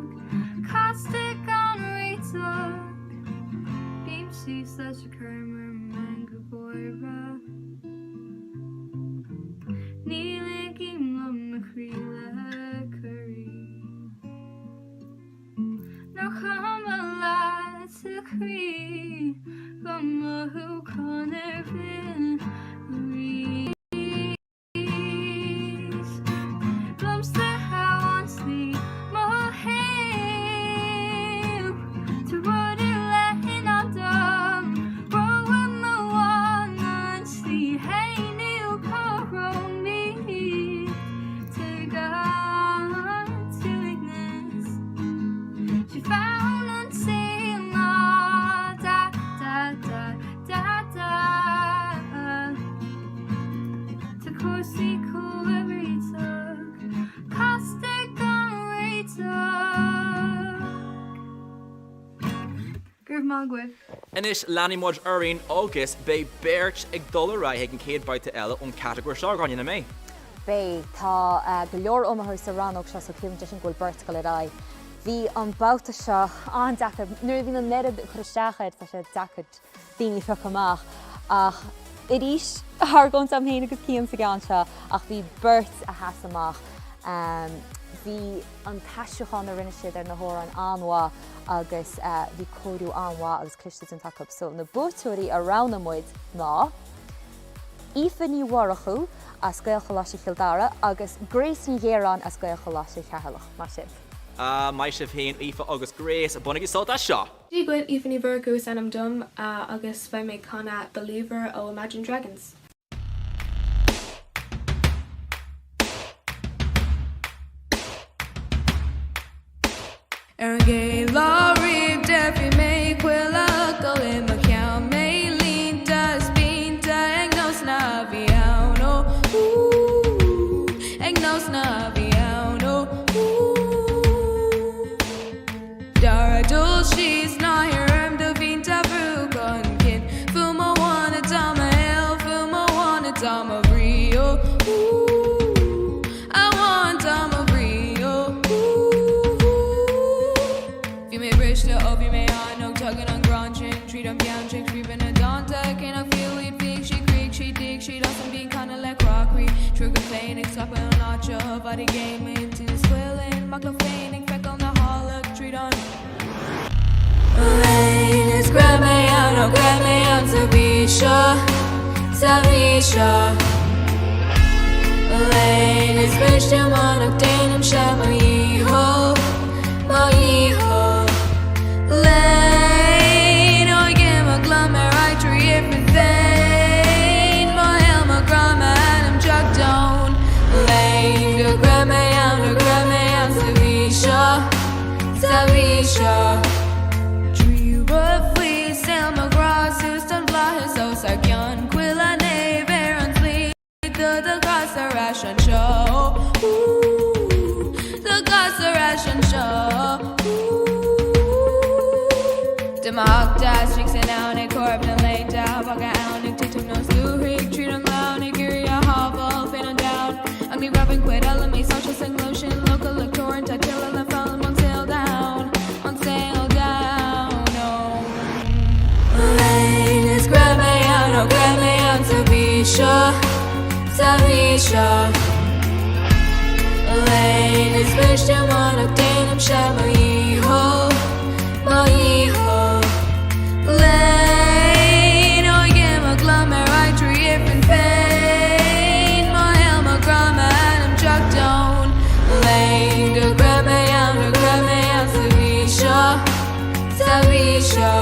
casta gan réiteach. Bím síos leis a chur mar meangadh gáire. Ní ligim liom mo chroí le corraí. Nár chuma leat a chroí gan mothúchán ar bith arís. Liomsa an tslí mo thaobh. Tá rud ar leith i ndán dom, rogha mo bhain an tslí féin níl cothromaíocht tig an t-uaigneas. 'Sé fonn an tsaoil ná da da da da da. Tá cúrsaí comhoibríteach, casta gan réiteach. Go raibh maith agaibh. Anois leanfaidh muid orainn agus beidh beirt ag dul ar aghaidh chuig an chéad babhta eile ón chatagóir seo, Gráinne, nach mbeidh? Beidh. Tá go leor iomaitheoirí sa rannóg seo so ciallaíonn sé sin go bhfuil beirt ag dul ar aghaidh. Bhí an babhta seo an-deacair. Nuair a bhíonn an oiread ag cur isteach air tá sé deacair daoine a phiocadh amach. Ach arís, argóint agam féin agus Cian sa gceann seo, ach bhí beirt a sheas amach. Bhí an t-aistriúchán a rinne siad ar na hamhráin an-mhaith agus bhí cóiriú an-mhaith agus cliste déanta acu. So na buaiteoirí a roghnaigh muid ná Aoife Ní Mhurchú as Gaelcholáiste Chill Dara agus Grace Ní Ghéaráin as Gaelcholáiste Cheatharlach. Maith sibh. Maith sibh féin Aoife agus Grace. Bainigí sult as seo! Dia dhuit, Aoife Ní Mhurchú is ainm dom agus beidh mé ag canadh Believer ó Imagine Dragons. Ar an gcéad lá riamh de bhí mé chuile fhocal i mo cheann mé línte is píonta ag nósanna a bhí ann ó ooh ag nósanna a bhí ann ó ooh. Dara dul síos ná thiar orm do bhínn á bhrú chun cinn fuaim amháin atá mo shaol fuaim amháin atá mo bhrí ó ooh amháin tá mo bhrí ó ooh. Bhí mé briste ó bhí mé an-óg tagann an gráin sin tríd an bpeann sin scríobhann na dánta cé nach fiú iad bhíodh siad chríoch siad d'íoc siad as an bhíonn canadh le crá croí triúr go féin ag scaipeadh an áit seo i bhfad i gcéin m'intinn is scaoileann mac leo féin ag feiceáil na háilleacht tríd an léin is go raibh mé ann ó go raibh mé ann sa mhí seo sa mhí seo léin is briste amach déanaimse mo dhícheall mo dhícheall léin ó ag imeacht liom ar aghaidh trí ifreann féin mo shaol mo ghrá m'anam Jack Down léin go raibh mé ann go raibh mé ann sa mhí seo sa mhí seo. Trí rud faoi saol mo ghrá suas don bhflaitheas os ár gcionn chuile naomh ar an tslí do do chas ar ais anseo ooh do chas ar ais anseo ooh. De mo theach d'aistrigh san abhainn ag comhaireamh na laethanta fágtha ann ag titim nós luaithrigh tríd an ngleann ag iarraidh a shábháil féin ón domhan ach ní raibh an chuid eile mé sáite sa ngleo sin leochaileach teoranta tuilleadh le foghlaim ón saol domhan an saol domhan ó léin is go raibh mé ann ó go raibh mé ann sa mhí seo sa mhí seo léin is briste amach déanaimse mo dhícheall mo. dhícheall Léim ó imigh liom ar aghaidh trí ifreann féin Mo shaol, mo ghrá, m'anam teacht ón léim Go raibh mé ann, go raibh mé ann sa mhí seo, sa mhí seo.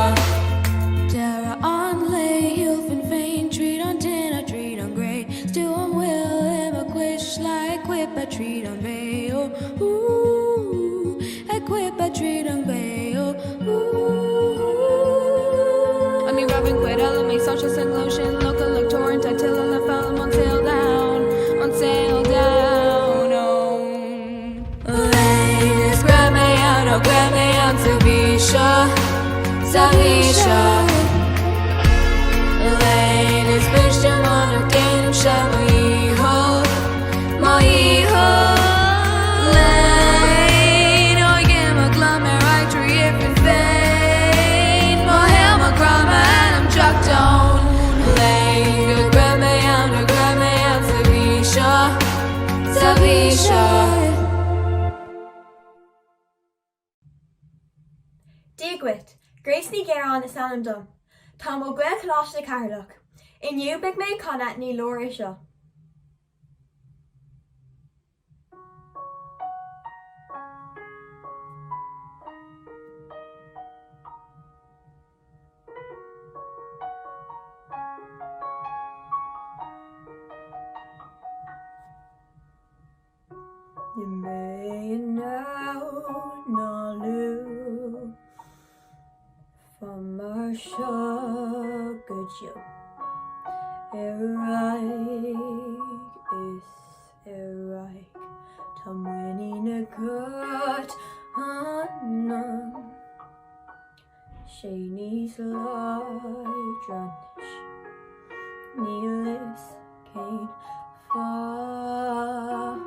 Deireadh an lae, shiúlfainn féin tríd an tine, tríd an gcré 'S tú an fhuil i mo chuisle ag coipeadh tríd an bhé, ó, ú, Ag coipeadh tríd an bhé, ó, ú. Ní raibh an chuid eile mé sáite sa ngleo sin locha le teoranta tuilleadh le foghlaim ón saol domhain, an saol domhain, ón léim is go raibh mé ann, ó go raibh mé ann sa mhí seo, sa mhí seo. Léim is briste murach déanaimse mo dhícheall. Mo dhícheall léim ó imigh liom ar aghaidh trí ifreann féin Mo shaol, mo ghrá, m'anam teacht ón léim Go raibh mé ann, go raibh mé ann sa mhí seo, sa mhí seo. Dia dhuit, Grace Ní Ghearáin is ainm dom. Táim ó Gaelcholáiste Cheatharlach. Inniu beidh mé ag canadh Ní Leor É Seo. Níl mé in ann ná lú Fan mar seo go deo Ar aghaidh is ar aghaidh Tá muinín agat ionam Sé níos láidre anois Níl fhios cén fáth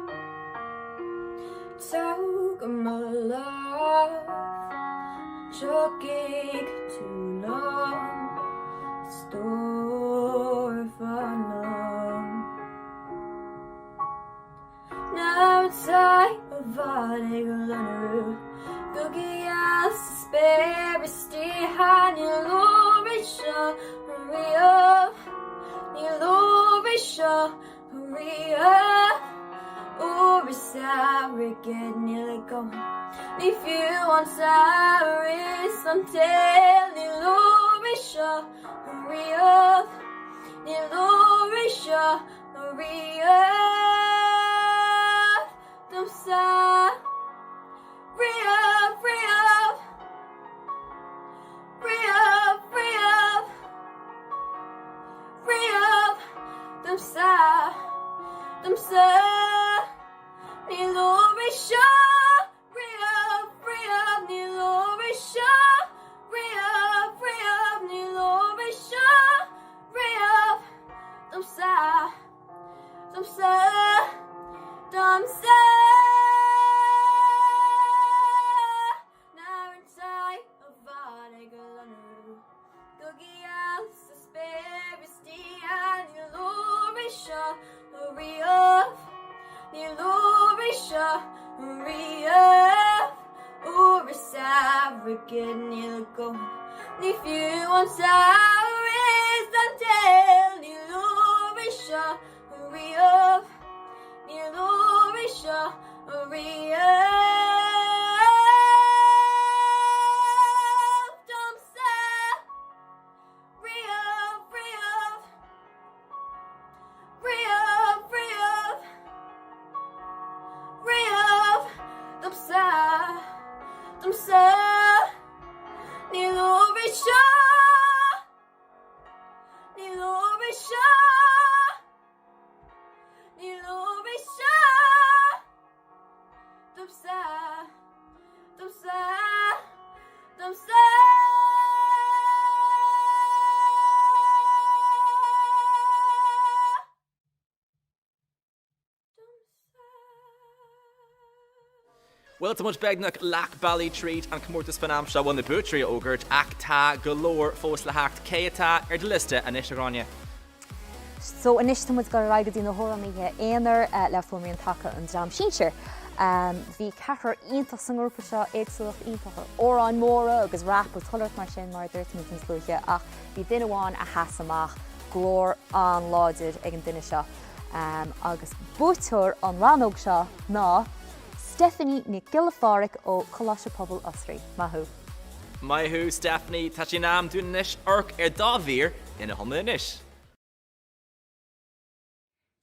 Tóg mo lámh Tiocfaidh tú liom Stór fan liom Ná tá i bhfad ag lonrú Go geal sa spéir istigh Ní leor é seo riamh Ní leor é seo riamh Uair is airgead níl agam Ní fiú an samhradh is an tsaol Ní leor é seo riamh Ní leor é seo Riamh domsa Riamh, riamh Riamh, riamh Riamh domsa Domsa Ní leor é seo Riamh, riamh Ní leor é seo Riamh, riamh Ní leor é seo Riamh domsa Domsa Domsa Ná tá i bhfad ag lonrú Go geal sa spéir istigh Ní leor é seo riamh Ní leor é seo riamh Uair is airgead níl agam Ní fiú an samhradh is an tsaol Ní leor é seo riamh Ní leor é seo riamh Domsa Riamh, riamh Riamh, riamh Riamh Domsa Domsa Ní leor é seo Ní leor é seo Ní leor é seo Domsa Domsa Domsa Bhuel, tá muid beagnach leath bealaigh tríd an chomórtas faoin am seo, bhuel, na buaiteoirí a fhógairt, ach tá go leor fós le theacht. Cé atá ar do liosta anois, a Ghráinne? So anois tá muid ag dul ar aghaidh go dtí na hamhránaithe aonair le fuaimrian taca an Dream Sinsir. Bhí ceathrar iontach sa ngrúpa seo, éagsúlacht iontach, amhráin mhóra agus rap agus chuile shórt mar sin mar a dúirt muid níos luaithe ach bhí duine amháin a sheas amach, glór an-láidir ag an duine seo agus buaiteoir an rannóg seo ná Stephanie Nic Giolla Phádhraic ó Coláiste Pobail Osraí. Maith thú! Maith thú Stephanie, tá sé in am dúinn anois amharc ar do mhír ina hiomláine anois.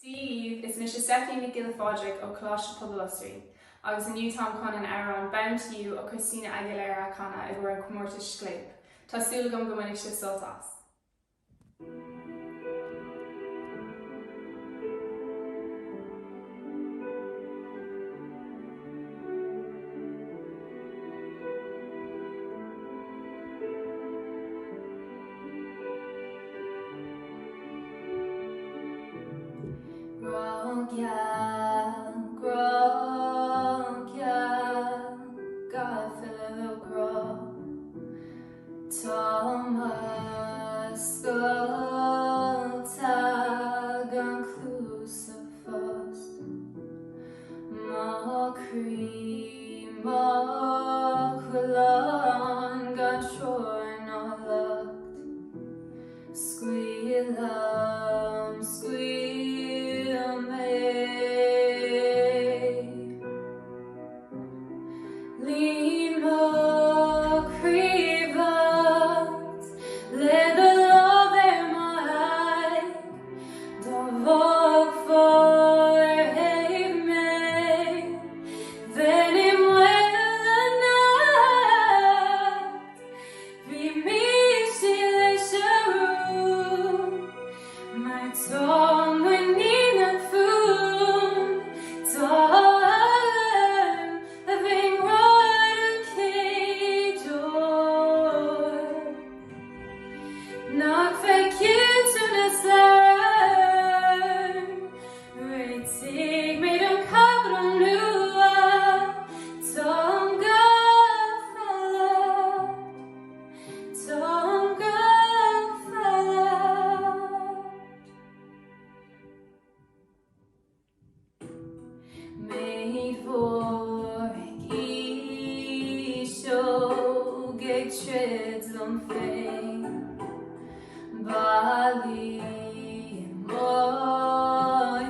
Dia dhaoibh, is mise Stephanie Nic Giolla Phádraig ó Choláiste Pobail Osraí agus inniu táim chun an amhrán Bound to You ó Christina Aguilera a chanadh i gcomhair an chomórtais Scléip. Tá súil agam go mbainfidh sibh sult as. Grá geal, grá geal, gafa le grá. Tá mo scolta gan cluasa fós. Mo chroí, mo choileán gan treoir ná locht. Scaoil liom, scaoil mé. Líon mo chroí bocht le do lámh ar m'aghaidh, dá bhfágfá ar thaobh mé, bheinn i mbaol anocht. Bhí mise leis a rún mar tá muiníneach fúm Tá orm a bheith i ngrá don chéad uair Nach bhfeiceann tú na slabhra Réitigh mé don chaibidil nua, táim gafa leat, táim gafa leat. Méid mhór ag aois óg ag troid liom féin. Ballaí i mo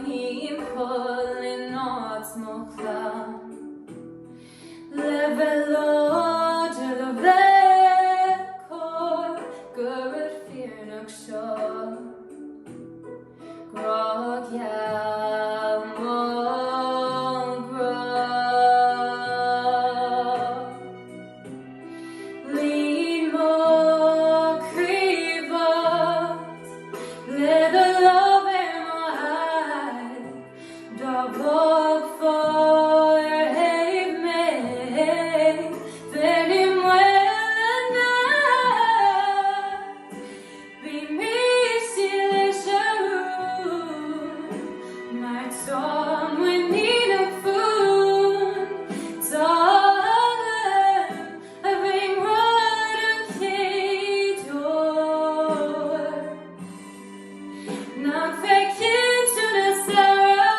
thimpeall in áit mo chlann. Le bheith láidir, le bheith cóir gur rud fírinneach seo. Grá geal mo ghrá. Líon mo chroí bocht le do lámh ar mo aghaidh, dá bhfágfá ar thaobh mé, bheinn i mbaol anocht. Bí mise leis a rún, mar tá muiníneach fúm, tá orm a bheith i ngrá don chéad uair. Nach bhfeiceann tú na slabhra?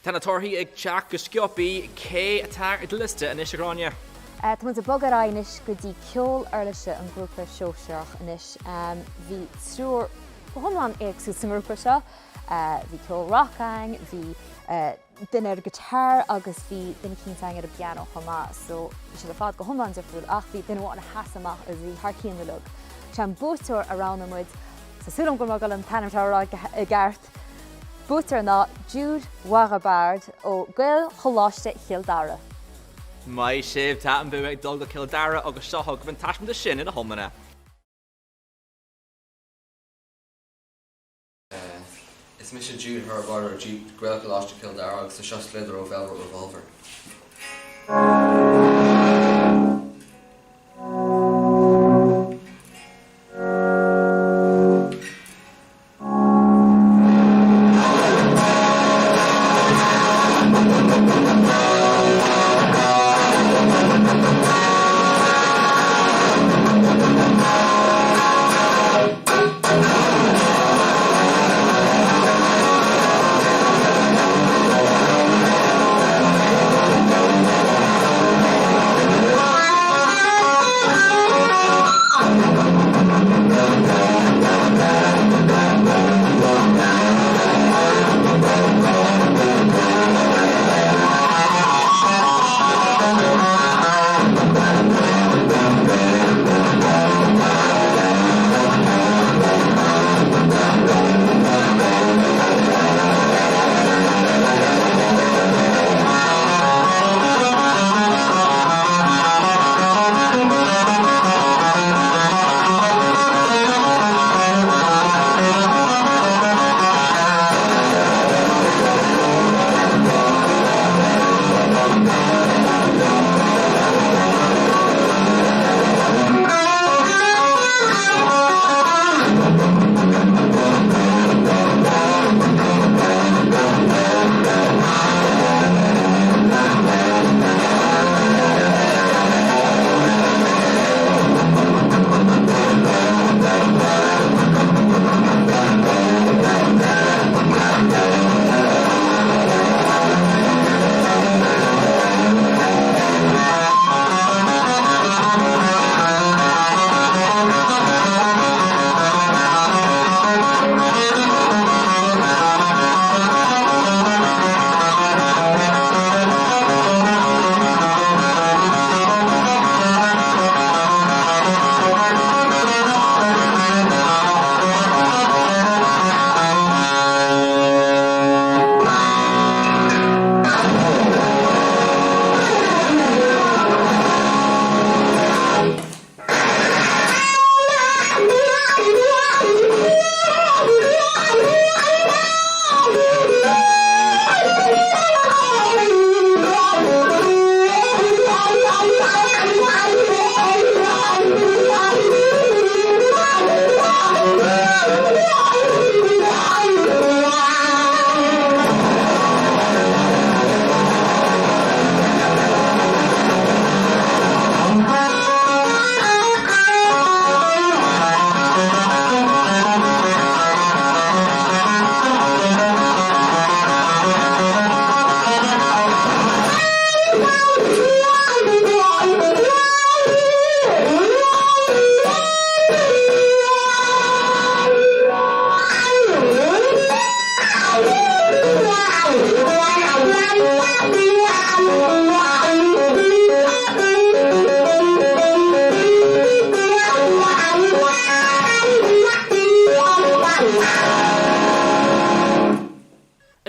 Tá na torthaí ag teacht go sciobtha, cé atá ar do liosta anois a Ghráinne? Tá muid ag bogadh ar aghaidh anois go dtí ceol uirlise an grúpa sóisearach anois. Bhí triúr go hiomlán éagsúil sa ngrúpa seo. Bhí ceol rock againn, bhí duine ar guitar agus bhí duine eicínt againn ar an bpianó chomh maith. So bhí siad ar fad go hiomlán difriúil ach bhí duine amháin a sheas amach agus a bhí thar cinn uilig. Sé an buaiteoir a roghnaigh muid, tá súil agam go bhfuil mé ag dul an t-ainm seo a rá i gceart, Buaiteoir ná Jude Waghebard ó Gaelcholáiste Chill Dara. Maith sibh, tá an bua ag dul go Cill Dara agus seo chugaibh an taispeántas sin ina hiomláine. Is mise Jude Herbard ó Gaelcholáiste Chill Dara agus seo Slither ó Velvet Revolver.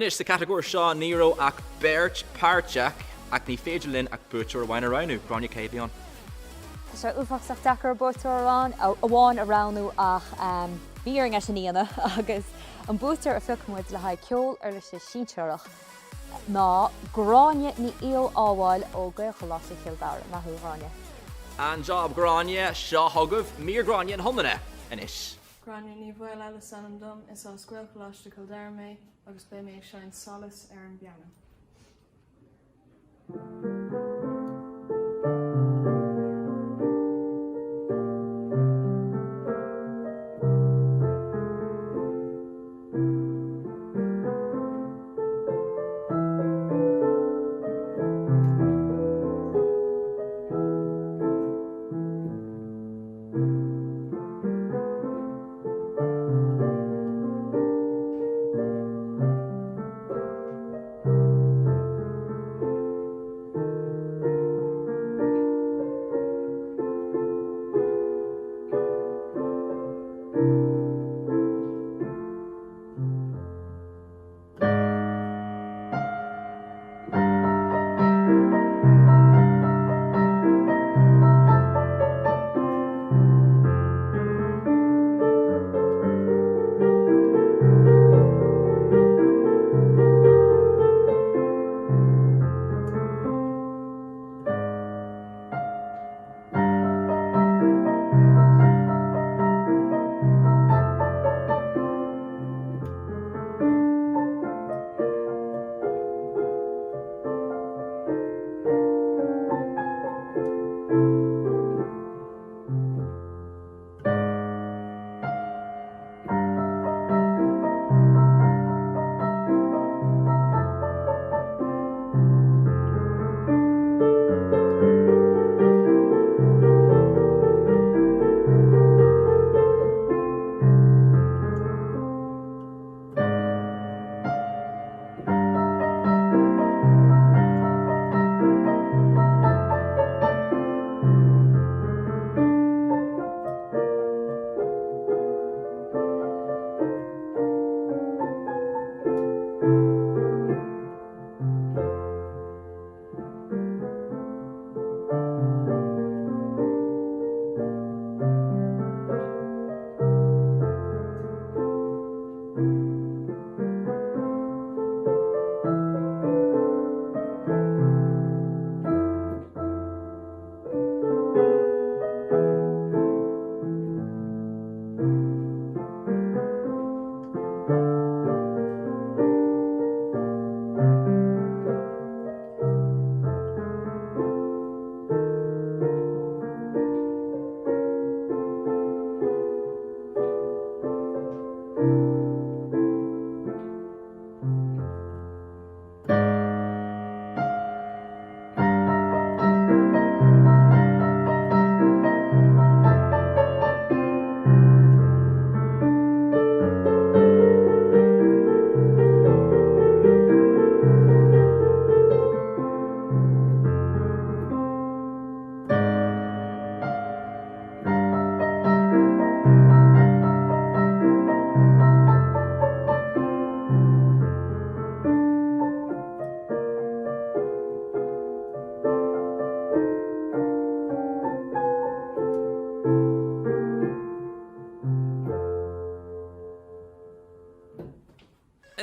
Anois, sa chatagóir seo ní raibh ach beirt páirteach ach ní féidir linn ach buaiteoir amháin a roghnú. Gráinne, cé a bhí ann? Tá sé uafásach deacair buaiteoir amháin a roghnú ach bhí orainn é sin a dhéanamh agus an buaiteoir a phioc muid le haghaidh ceol uirlise sinsearach ná Gráinne Ní Fhiachábháil ó Gaelcholáiste Chill Dara. Maith thú, a Ghráinne. An-jab, Gráinne. Seo chugaibh mír Ghráinne ina hiomláine anois. Gráinne Ní Mhaoláil is ainm dom, is as Gaelcholáiste Chill Dara mé agus beidh mé ag seinnt Solas ar an bpianó.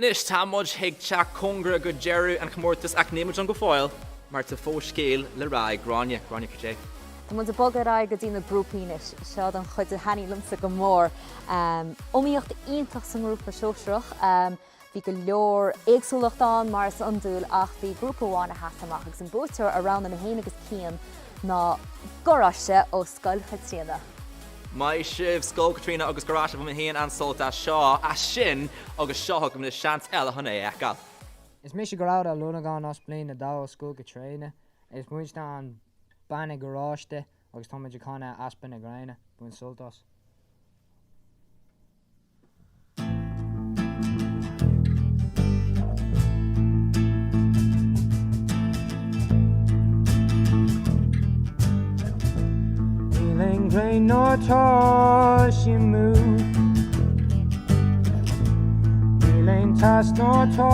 Anois tá muid ag teacht cóngarach go deireadh an chomórtais ach níl muid ann go fóill mar tá fós scéal le rá ag Gráinne. Gráinne, cad é? Tá muid ag bogadh ar aghaidh go dtí na grúpaí anois. Seo an chuid a thaitníonn liomsa go mór. Iomaíocht iontach sa ngrúpa sóisearach. Bhí go leor éagsúlacht ann mar is iondúil ach bhí grúpa amháin a sheas amach agus an buaiteoir a roghnaigh mé féin agus Cian ná Garáiste ó Scoil Chaitríona. Maith sibh, Scoil Chaitríona agus Garáiste, bhain mé féin an-sult as seo, as sin agus seo chugaibh anois seans eile chun é a fheiceáil. Is mise Gearóid Ó Longáin as Bliain 2 ó Scoil Chaitríona. Is muidne an banna Garáiste agus táimid ag canadh Easpa na Gréine. Bain sult as. Níl aon ghrian ná tá sí amú Níl aon teas ná tá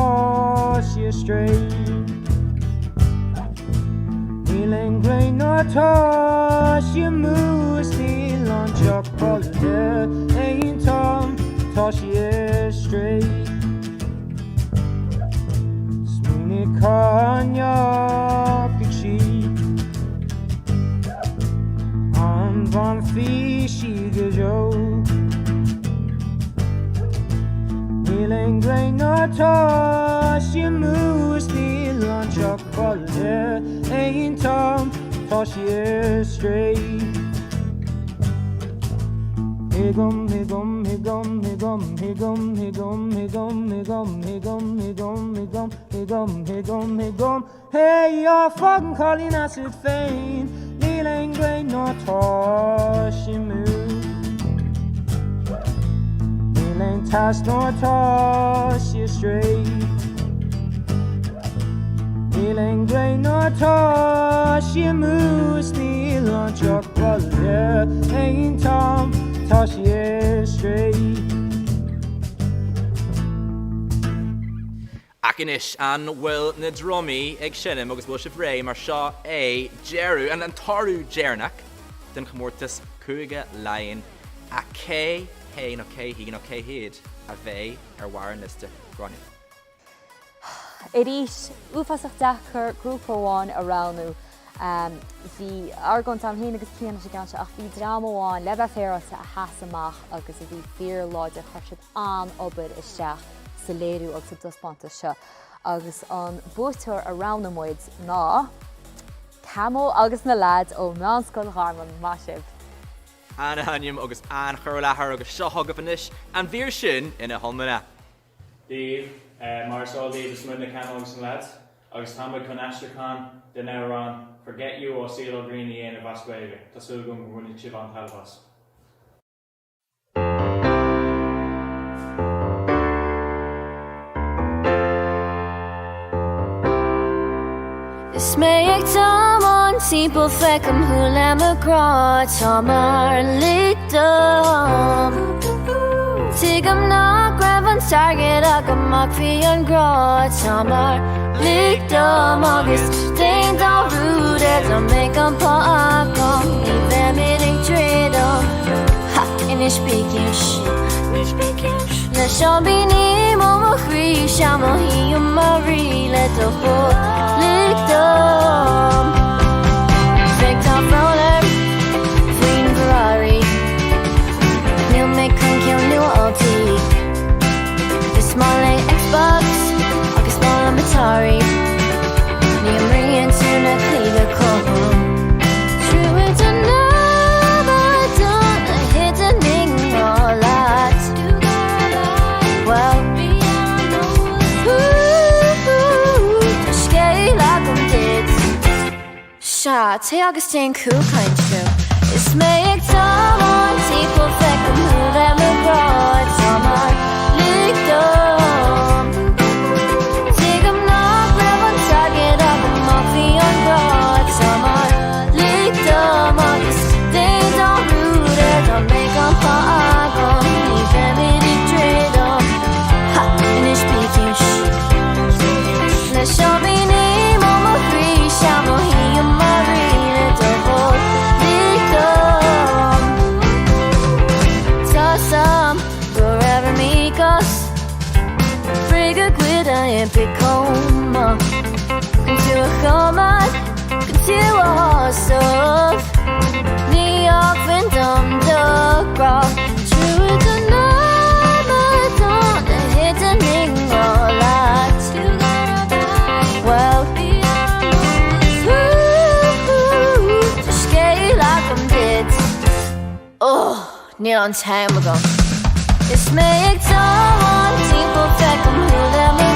sí ar strae Níl aon ghrian ná tá sí amú is níl an teach baile aon t-am tá sí ar strae. Smaoinigh cá ndeachaigh sí An bhfanfaidh sí go deo Níl aon ghrian ná tá sí amú is níl an teach baile aon t-am tá sí ar strae. Thuigim, thuigim, thuigim, thuigim, thuigim, thuigim, thuigim, thuigim, thuigim, thuigim, thuigim, thuigim, thuigim, thuigim, Hey, á, fág an cailín as féin, níl aon ghrian ná tá sí amú. Níl aon teas ná tá sí ar strae. Níl aon ghrian ná tá sí amú is níl an teach baile aon t-am tá sí ar strae. Ach anois, an bhfuil na drumaí ag seinm agus bhfuil sibh réidh mar seo é deireadh, an toradh deireanach den chomórtas Cúige Laighean ach cé hé nó cé hí nó cé hiad a bheidh ar bharr an liosta, Gráinne? Arís, uafásach deacair grúpa amháin a roghnú. Bhí argóint agam féin agus Cian leis an gceann seo ach bhí dream amháin, le bheith féaráilte, a sheas amach agus a bhí fíorláidir, chuir siad an-obair isteach sa léiriú agus sa dtaispeántas seo agus an buaiteoir a roghnaigh muid ná Camo agus na leaids ó Mheánscoil Gharman. Maith sibh! An-ainm agus an-chur i láthair agus seo chugaibh anois an mhír sin ina hiomláine. Daoibh, mar is eol daoibh is muidne Camo agus na Lads agus tá muid chun aistriúchán den amhrán Forget You ó CeeLo Green a dhéanamh as Gaeilge. Tá súil agam go mbainfidh sibh an-taitneamh as. Is mé ag tiomáint timpeall feicim thú le mo ghrá tá mar lig dom. Tuigim nach raibh an t-airgead agam ach bhí an grá tá mar lig dom agus déan dearúd ar dá mbeadh an pá agam ní bheimid ag troid Ha anois bí ciúin Leis an bpian ó mo chroí sea mothaím mar rí le do thoil lig dom Bheadh tá brón orm faoin bhFerrari Níl mé chun ceann nua a fháil Is maith léi Xbox agus maith liom Atari Ní imríonn tú na cluichí go cothrom Trua don don a thiteann i ngrá leat Well Tá scéal agam duit Sea, téigh agus déan cúlchaint liom. Is mé ag tiomáint timpeall feicim thú le mo ghrá tá mar lig dom. Tuigim nach raibh an t-airgead agam ach bhí an grá tá mar lig dom agus déan dearúd ar dá mbeadh an pá agam ní bheimid ag troid Ha, anois bí ciúin. Leis an bpian ó mo chroí sea mothaím mar rí le do thoil lig dom. Níl tú chomh maith Chun tú a choimeád, chun tú a shásamh Ní acmhainn dom do ghrá Trua don amadán a thiteann i ngrá leat Well Tá scéal agam duit Oh, níl an t-am agam. Is mé ag tiomáint timpeall feicim thú le mo.